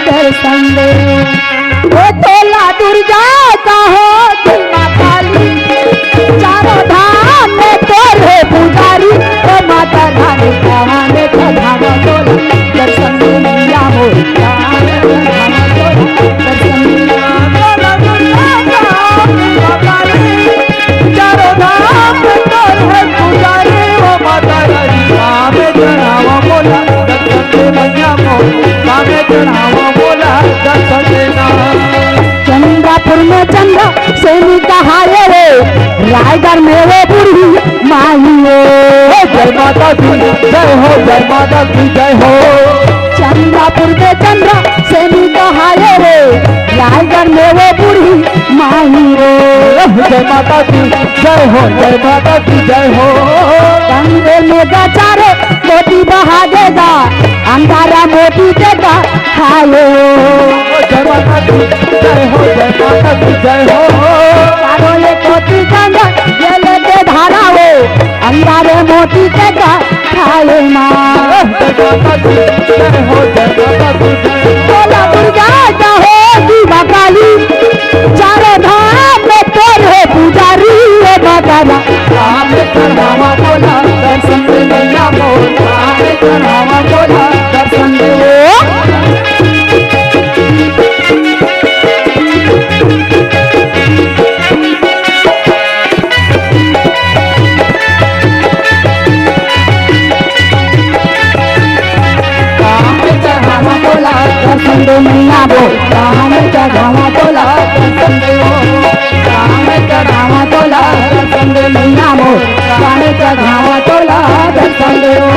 दर्शन दे। ओ तोला दुर्गा कहो कि माँ काली, चारों धाम में तोरे पुजारी। ओ माता रानी कहाँ में के धाम तोला दर्शन दे मैया मोर, कहाँ में के धाम तोला दर्शन दे। चारों धाम में तोर है पुजारी, ओ माता रानी, कामे चढ़ावा बोला, दर्शन दे मैया मोर, कामे चढ़ावा बोला, दर्शन देना। चंद्रापुर में चंद्र सेनी कहाए रे, रायगढ़ में वो बूढ़ी माई रे। जय माता दी, जय हो, जय माता दी, जय हो। चंद्रापुर में चंद्र सेनी कहाए रे, रायगढ़ में वो बूढ़ी माई रे। जय माता दी, जय हो, जय माता दी, जय हो। गंगे में गचारे मोती बहा देगा, अंगारा मोती देगा खाए। जय माता दी, जय हो, जय माता दी, जय हो। चारों ले कोती गंगा, ये लेके धारा हो, अंगारे मोती देगा खाए माँ। जय माता दी, जय हो, जय माता दी, जय हो। बोला दुर्गा का हो कि माँ काली, चारों धाम में तोर है पुजारी है माता राम। राम चढ़ावा बोला दर्शन दे मैया मोर, राम चढ़ावा बोला दर्शन दे। राम चढ़ावा तोला दर्शन दे मैया मोर, राम चढ़ावा तोला दर्शन दे ओ, राम चढ़ावा तोला दर्शन दे मैया मोर, राम चढ़ावा तोला दर्शन दे ओ।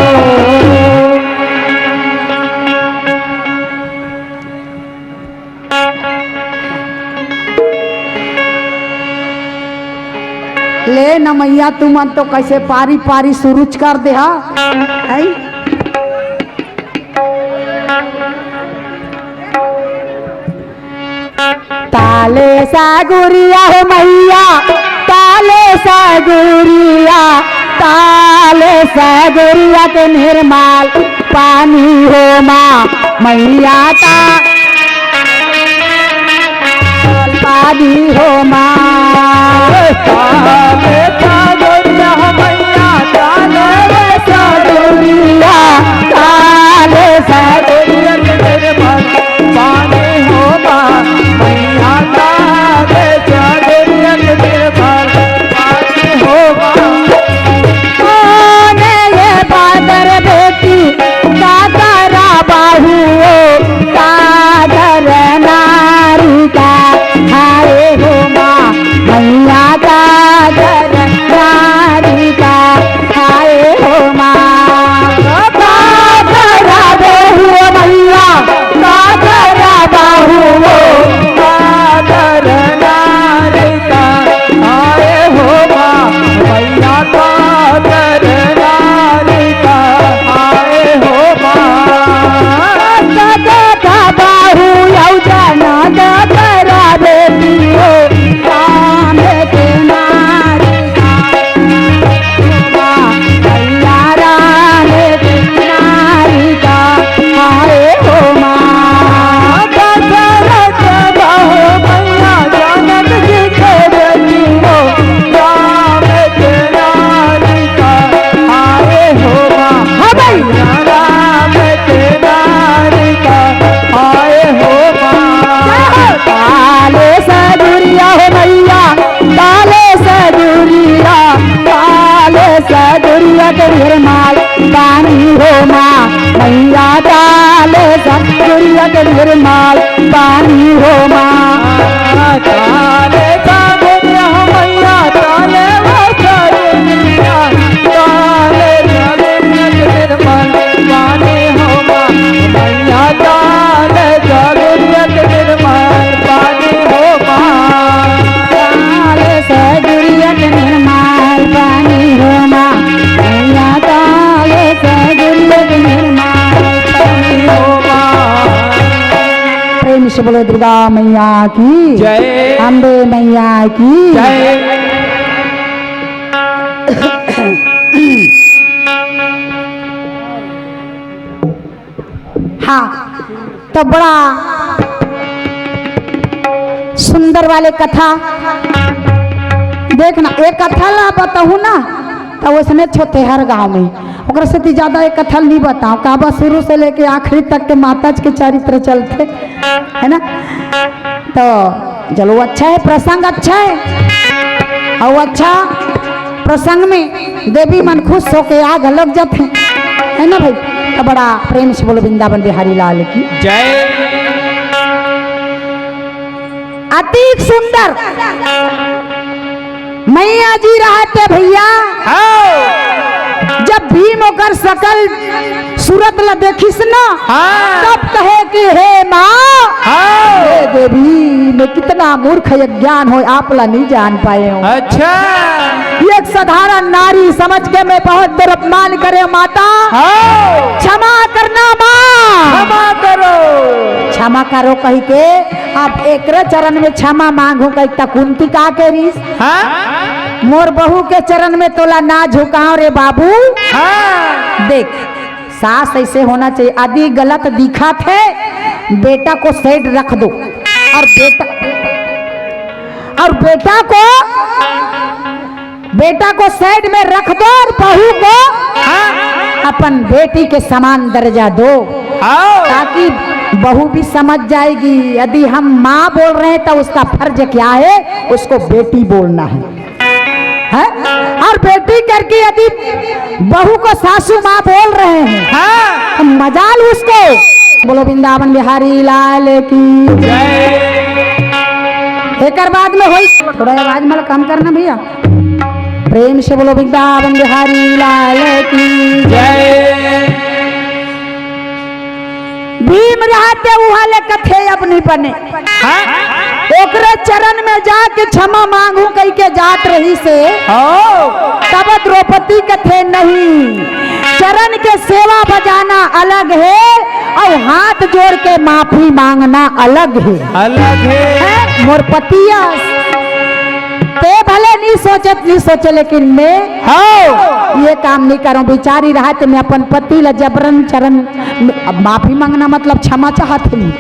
ले न मैया, तुमन तो कैसे पारी पारी सुरुच कर दे हा, हैं? ताले सा गुरिया हो मैया, ताले सा गुरिया, ताले सा गुरिया के निर्मल पानी हो माँ मैया ता पानी हो माँ। ताले सा गुरिया हो मैया, ताले सा गुरिया, ताले सा गुरिया के निर्मल पानी हो माँ मैया, ताले सा गुरिया के निर्मल पानी हो माँ। गुरिया के निर्मल पानी हो माँ, मैया ताले सा गुरिया के निर्मल पानी हो माँ। ताले सा गुरिया हो मैया, ताले सा गुरिया, ताले सा गुरिया के निर्मल पानी हो माँ, मैया ताले सा गुरिया के निर्मल पानी हो माँ। ताले सा गुरिया के निर्मल पानी हो माँ। मैया ताले सा गुरिया के निर्मल पानी हो माँ। प्रेम से बोलो दुर्गा मैया की जय। अम्बे मैया की जय। हाँ, तो बड़ा सुंदर वाले कथा। देख ना, एक कथा ला बताहूँ ना, तो उसने छोटे हर गांव में, ओकरा से ती ज्यादा एक कथा नहीं बताओ, काबर शुरू से लेके आखिरी तक के माता जी के चरित्र चलते, है ना? तो चलो, अच्छा है, प्रसंग अच्छा है, और अच्छा प्रसंग में देवी मन खुश होके आग लग जाते, है ना भाई? तो बड़ा प्रेम से बोलो वृंदावन बिहारी लाल की जय। अति सुंदर मैया जी रहते भैया। हाँ। जब भीम ओकर सकल सूरत ला देखिस ना, हाँ। तब कहे कि हे माँ, हाँ। हे देवी, मैं कितना मूर्ख अज्ञान हो, आप ला नहीं जान पाए हो। अच्छा। एक साधारण नारी समझ के मैं बहुत तेरा अपमान करे माता। हाँ। क्षमा करना माँ। क्षमा करो। क्षमा करो कही के अब एकरे चरण में क्षमा मांगू कही त कुंती का के रीस? हाँ? मोर बहू के चरण में तोला ना झुकाओ रे बाबू। हाँ। देख, सास ऐसे होना चाहिए, यदि गलत दिखत है, बेटा को साइड रख दो और बेटा, और बेटा को, बेटा को साइड में रख दो और बहू को हाँ। अपन बेटी के समान दर्जा दो, हाँ। ताकि बहू भी समझ जाएगी। यदि हम माँ बोल रहे हैं तो उसका फर्ज क्या है, उसको बेटी बोलना है, है? और बेटी करके यदि बहू को सासू माँ बोल रहे हैं, हाँ। तो मजाल उसको। बोलो वृंदावन बिहारी लाल की जय। एकर बाद में होई, थोड़ा आवाज में कम करना भैया, प्रेम से बोलो वृंदावन बिहारी लाल की जय। भीम रहते उहाँ ले कथे अब नहीं बने। हाँ? ओकरे चरण में जाके क्षमा मांगू कही के जात रहिसे। हाँ। तब द्रौपदी कथे नहीं, चरण के सेवा बजाना अलग है और हाथ जोड़ के माफी मांगना अलग है। अलग है। हैं? मोर पतिया ते भले नहीं सोचत, नहीं सोचे, लेकिन मैं हाँ। ये काम नहीं करूँ। बिचारी रहत मैं अपन पति ला जबरन चरण, अब माफी मांगना मतलब क्षमा चाहत नहीं,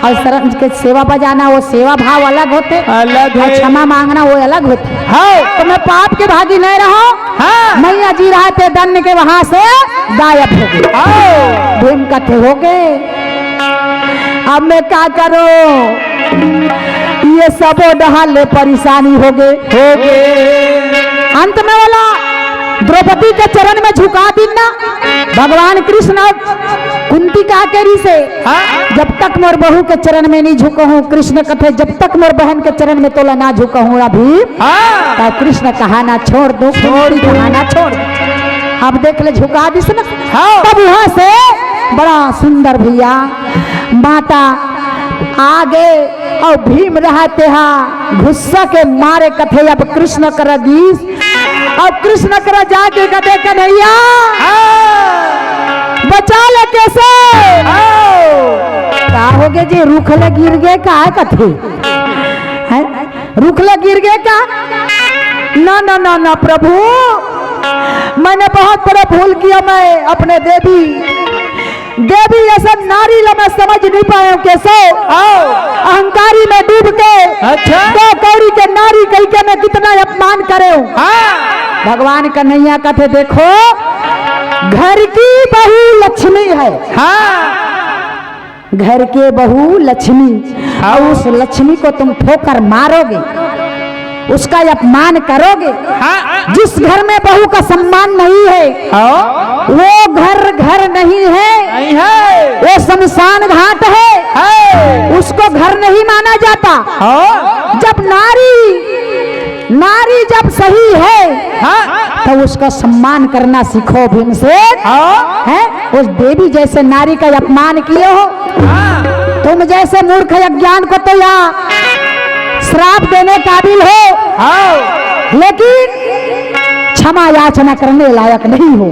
और शरण के सेवा बजाना वो सेवा भाव अलग होते, अलग और है। क्षमा मांगना वो अलग होते। हाँ। तो मैं पाप के भागी नहीं रहा। हाँ। मैया जी रहते दंड के वहां से गायब हो गए। हाँ। भीम कथे हो गए। अब मैं का करूं? ये सबो डहार ले परेशानी हो गए। हो गए। अंत में वाला द्रौपदी के चरण में झुका दिन ना भगवान कृष्ण। कुंती का केरी से, हाँ। जब तक मोर बहू के चरण में नहीं झुका हूँ, कृष्ण कथे, जब तक मोर बहन के चरण में तोला ना झुका हूँ अभी, हाँ। तो कृष्ण कहाना छोड़ दो, छोड़ कुंती दो। कहाना छोड़ दो। अब देख ले, झुका दिस ना। हाँ। तब वहां से बड़ा सुंदर भैया माता आगे और भीम रहते हा गुस्सा के मारे कथे अब कृष्ण कर गीस और कृष्ण कर जाके कथे, "कन्हैया, हाँ। बचा ले कैसे?" हाँ। का हो गए जी, रुख ले गिर गए का है कथे? हैं? रुख ले गिर गए का? ना, ना, ना, ना प्रभु, मैंने बहुत बड़ा भूल किया। मैं अपने देवी देवी ऐसा नारी ला मैं समझ नहीं पाए हूँ कैसे। आओ। अहंकारी में डूब के अच्छा। दो कौड़ी के नारी कही के मैं कितना अपमान करे हूँ। हाँ। भगवान कन्हैया कथे, देखो, घर की बहू लक्ष्मी है। हाँ। घर के बहू लक्ष्मी, हाँ। और उस लक्ष्मी को तुम ठोकर मारोगे उसका अपमान करोगे। हाँ। जिस घर में बहू का सम्मान नहीं है, हाँ। वो घर घर नहीं है, नहीं है। वो शमशान घाट है, है। उसको घर नहीं माना जाता। हाँ। जब नारी, नारी जब सही है, हाँ। तो उसका सम्मान करना सीखो भीमसेन। हाँ। है, उस देवी जैसे नारी का अपमान किए हो। हाँ। तुम जैसे मूर्ख अज्ञान को तो यहाँ श्राप देने काबिल हो, हाँ। लेकिन क्षमा याचना करने लायक नहीं हो।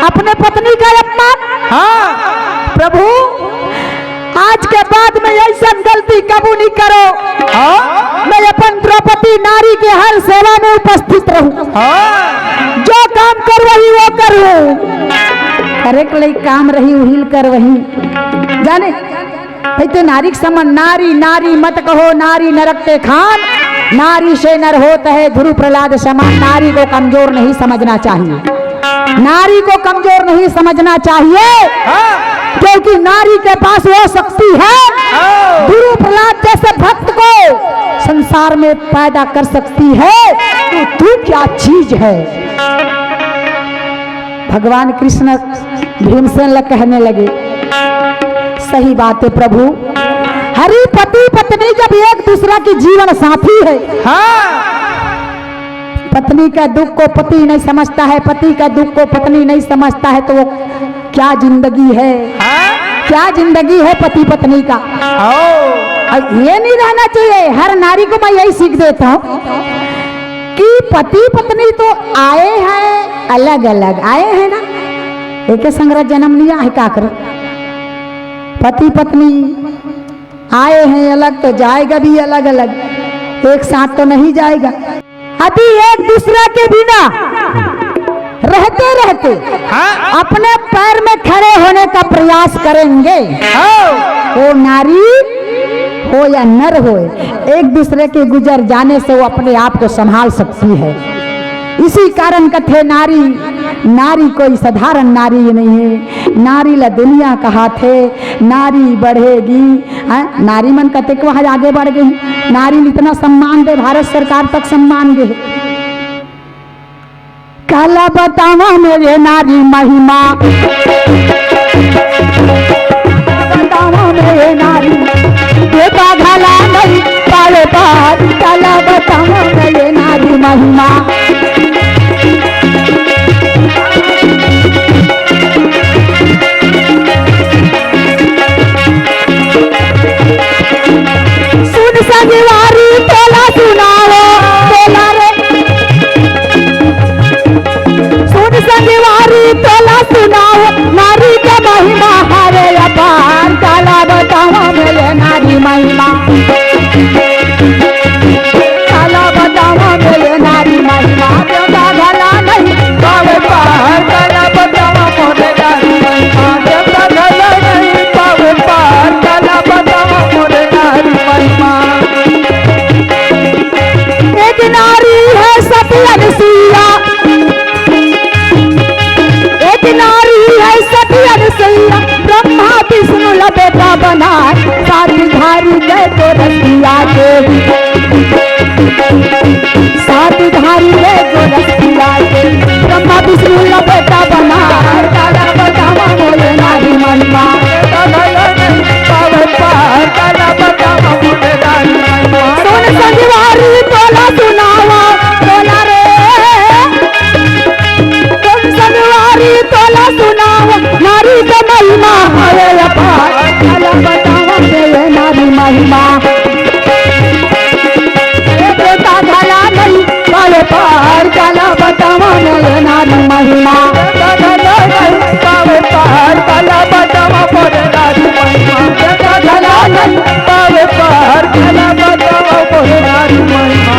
अपने पत्नी का अपमान। हाँ। प्रभु, आज के बाद मैं ऐसा गलती कबू नहीं करो। हाँ। मैं अपन द्रौपदी नारी के हर सेवा में उपस्थित रहूं। हाँ। जो काम कर वही वो करूं। करे के लई काम रही उहिल कर वही जाने। भाई, ते नारी के समान, नारी, नारी मत कहो, नारी नरक के खान, नारी से नर होत है ध्रुव प्रहलाद समान। नारी को कमजोर नहीं समझना चाहिए, नारी को कमजोर नहीं समझना चाहिए, हाँ। क्योंकि नारी के पास वो शक्ति है, हाँ। ध्रुव प्रहलाद जैसे भक्त को संसार में पैदा कर सकती है, तो तू क्या चीज है? भगवान कृष्ण भीमसेन ला कहने लगे, सही बात है प्रभु, हरि पति पत्नी जब एक दूसरा की जीवन साथी है, हाँ। पत्नी का दुख को पति नहीं समझता है, पति का दुख को पत्नी नहीं समझता है, तो वो क्या जिंदगी है? हाँ? क्या जिंदगी है पति पत्नी का? हाँ। और ये नहीं रहना चाहिए। हर नारी को मैं यही सीख देता हूँ कि पति पत्नी तो आए हैं अलग अलग, आए हैं ना, एक संग जन्म लिया है, का करे? पति पत्नी आए हैं अलग तो जाएगा भी अलग अलग, एक साथ तो नहीं जाएगा। अभी एक दूसरा के बिना रहते रहते, हाँ। अपने पैर में खड़े होने का प्रयास करेंगे। हाँ। वो नारी हो या नर हो, एक दूसरे के गुजर जाने से वो अपने आप को संभाल सकती है। इसी कारण कथे नारी, नारी कोई साधारण नारी नहीं है। नारी ला दुनिया कहाथे, नारी बढ़ेगी। हैं? नारी मन कतेक वहाँ आगे बढ़ गई, नारी ल इतना सम्मान दे, भारत सरकार तक सम्मान दे। काला बतावा मेरे नारी महिमा, बतावा मेरे नारी, बेटा घला नहीं पाले पार। काला बतावा मेरे नारी महिमा। सुन संगवारी तोला सुनाओ, तोला रे। सुन संगवारी तोला सुनाओ, नारी के महिमा हरे अपार। काला बतावा मेरे नारी महिमा, काला बतावा मेरे नारी महिमा। देवता घला नहीं पावे पार, काला बतावा मोरे नारी महिमा। देवता घला नहीं पावे पार, काला बतावा मोरे नारी महिमा। एक नारी है सती अनुसुईया, एक नारी है सती अनुसुईया, ब्रह्मा विष्णु ला बेटा बनाए, सात धारी गए तो रसिया के, सात धारी गए तो रसिया के, ब्रह्मा विष्णु ला बेटा बनाए। काला बतावा मोरे नारी महिमा, पावे पार, काला बतावा मोरे नारी महिमा। सुन संगवारी तोला सुनावा, तोला रे। सुन संगवारी तोला सुनावा, नारी के महिमा हवे अपार। काला बतावा मेरे नारी महिमा। ए बेटा घला नहीं पावे पार, काला बतावा मेरे नारी महिमा। बेटा घला नहीं पावे पार, काला बतावा मोरे नारी महिमा। बेटा घला नहीं पावे पार, काला बतावा मोरे नारी महिमा।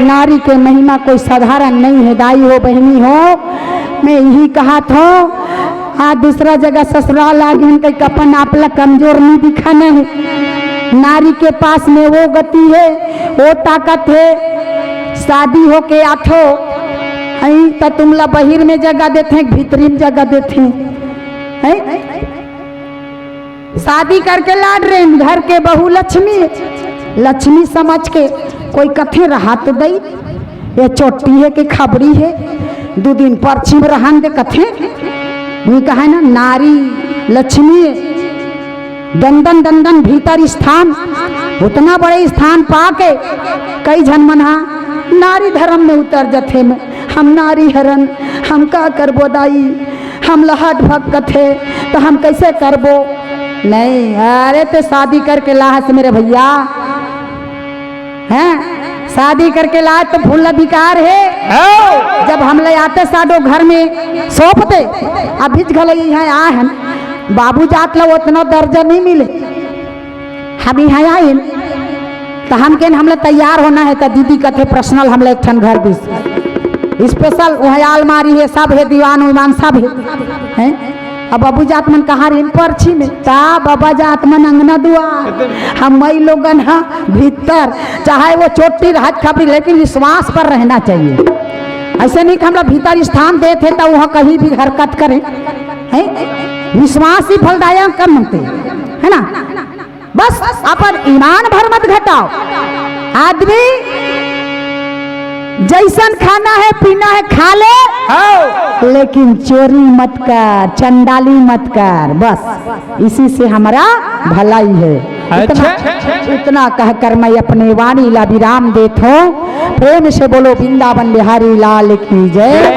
नारी के महिमा कोई साधारण नहीं है, दाई हो, बहिनी हो, मैं यही कहात हूँ। आज दूसरा जगह ससुराल आ गए, कहीं अपन आप ला कमजोर नहीं दिखाना है। नारी के पास में वो गति है, वो ताकत है। शादी होके आथो, हैं, त तुमला बहिर में जगह देथे, भीतरी में जगह देथे, हैं? शादी करके लाड रहे हैं, घर के बहू लक्ष्मी, लक्ष्मी समझ के कोई कथे रहा तो दई, ये चोटी हे कि खबरी हे, दू दिन परछी में रहन दे कथे। नी कहे ना, नारी लक्ष्मी हे, दंदन दंदन भीतर स्थान, उतना बड़े स्थान पाके कई झन मन हा नारी धर्म में उतर जथे में, हम नारी हरन, हम का करबो दाई, हम लहट भग कथे, तो हम कैसे करबो? नहीं, अरे ते शादी करके लाहस मेरे भैया, हैं? शादी करके लाए तो फुल अधिकार हे। हाँ। जब हम ले आते साडो घर में सौंप दे, अभी घले यहाँ आए हैं, बाबू जात ला उतना दर्जा नहीं मिले, हम यहाँ आए हैं, तो हम के हमला तैयार होना है, तो दीदी कथे पर्सनल हमला एक ठन घर दिस, स्पेशल वहाँ आलमारी है, सब है, दीवान उमान सब है, हैं? अब बाबू जात मन कहाँ रहिन? परछी में। ता बाबा जात मन अंगना दुआर, हम मई लोगन हा भीतर, चाहे वो चोटी रहत खबरी, लेकिन विश्वास पर रहना चाहिए। ऐसे नहीं कि हमरा भीतर स्थान देत हे तो वहाँ कहीं भी हरकत करे, हैं? विश्वास ही फलदायक कर्म होते, है ना? बस अपन ईमान भर मत घटाओ। आदमी जैसन खाना है पीना है खा ले, हाँ। लेकिन चोरी मत कर, चंडाली मत कर। बस इसी से हमारा भलाई है। इतना, अच्छा। इतना कहकर मैं अपने वाणी ला विराम देत हूँ। प्रेम से बोलो वृंदावन बिहारी लाल की जय।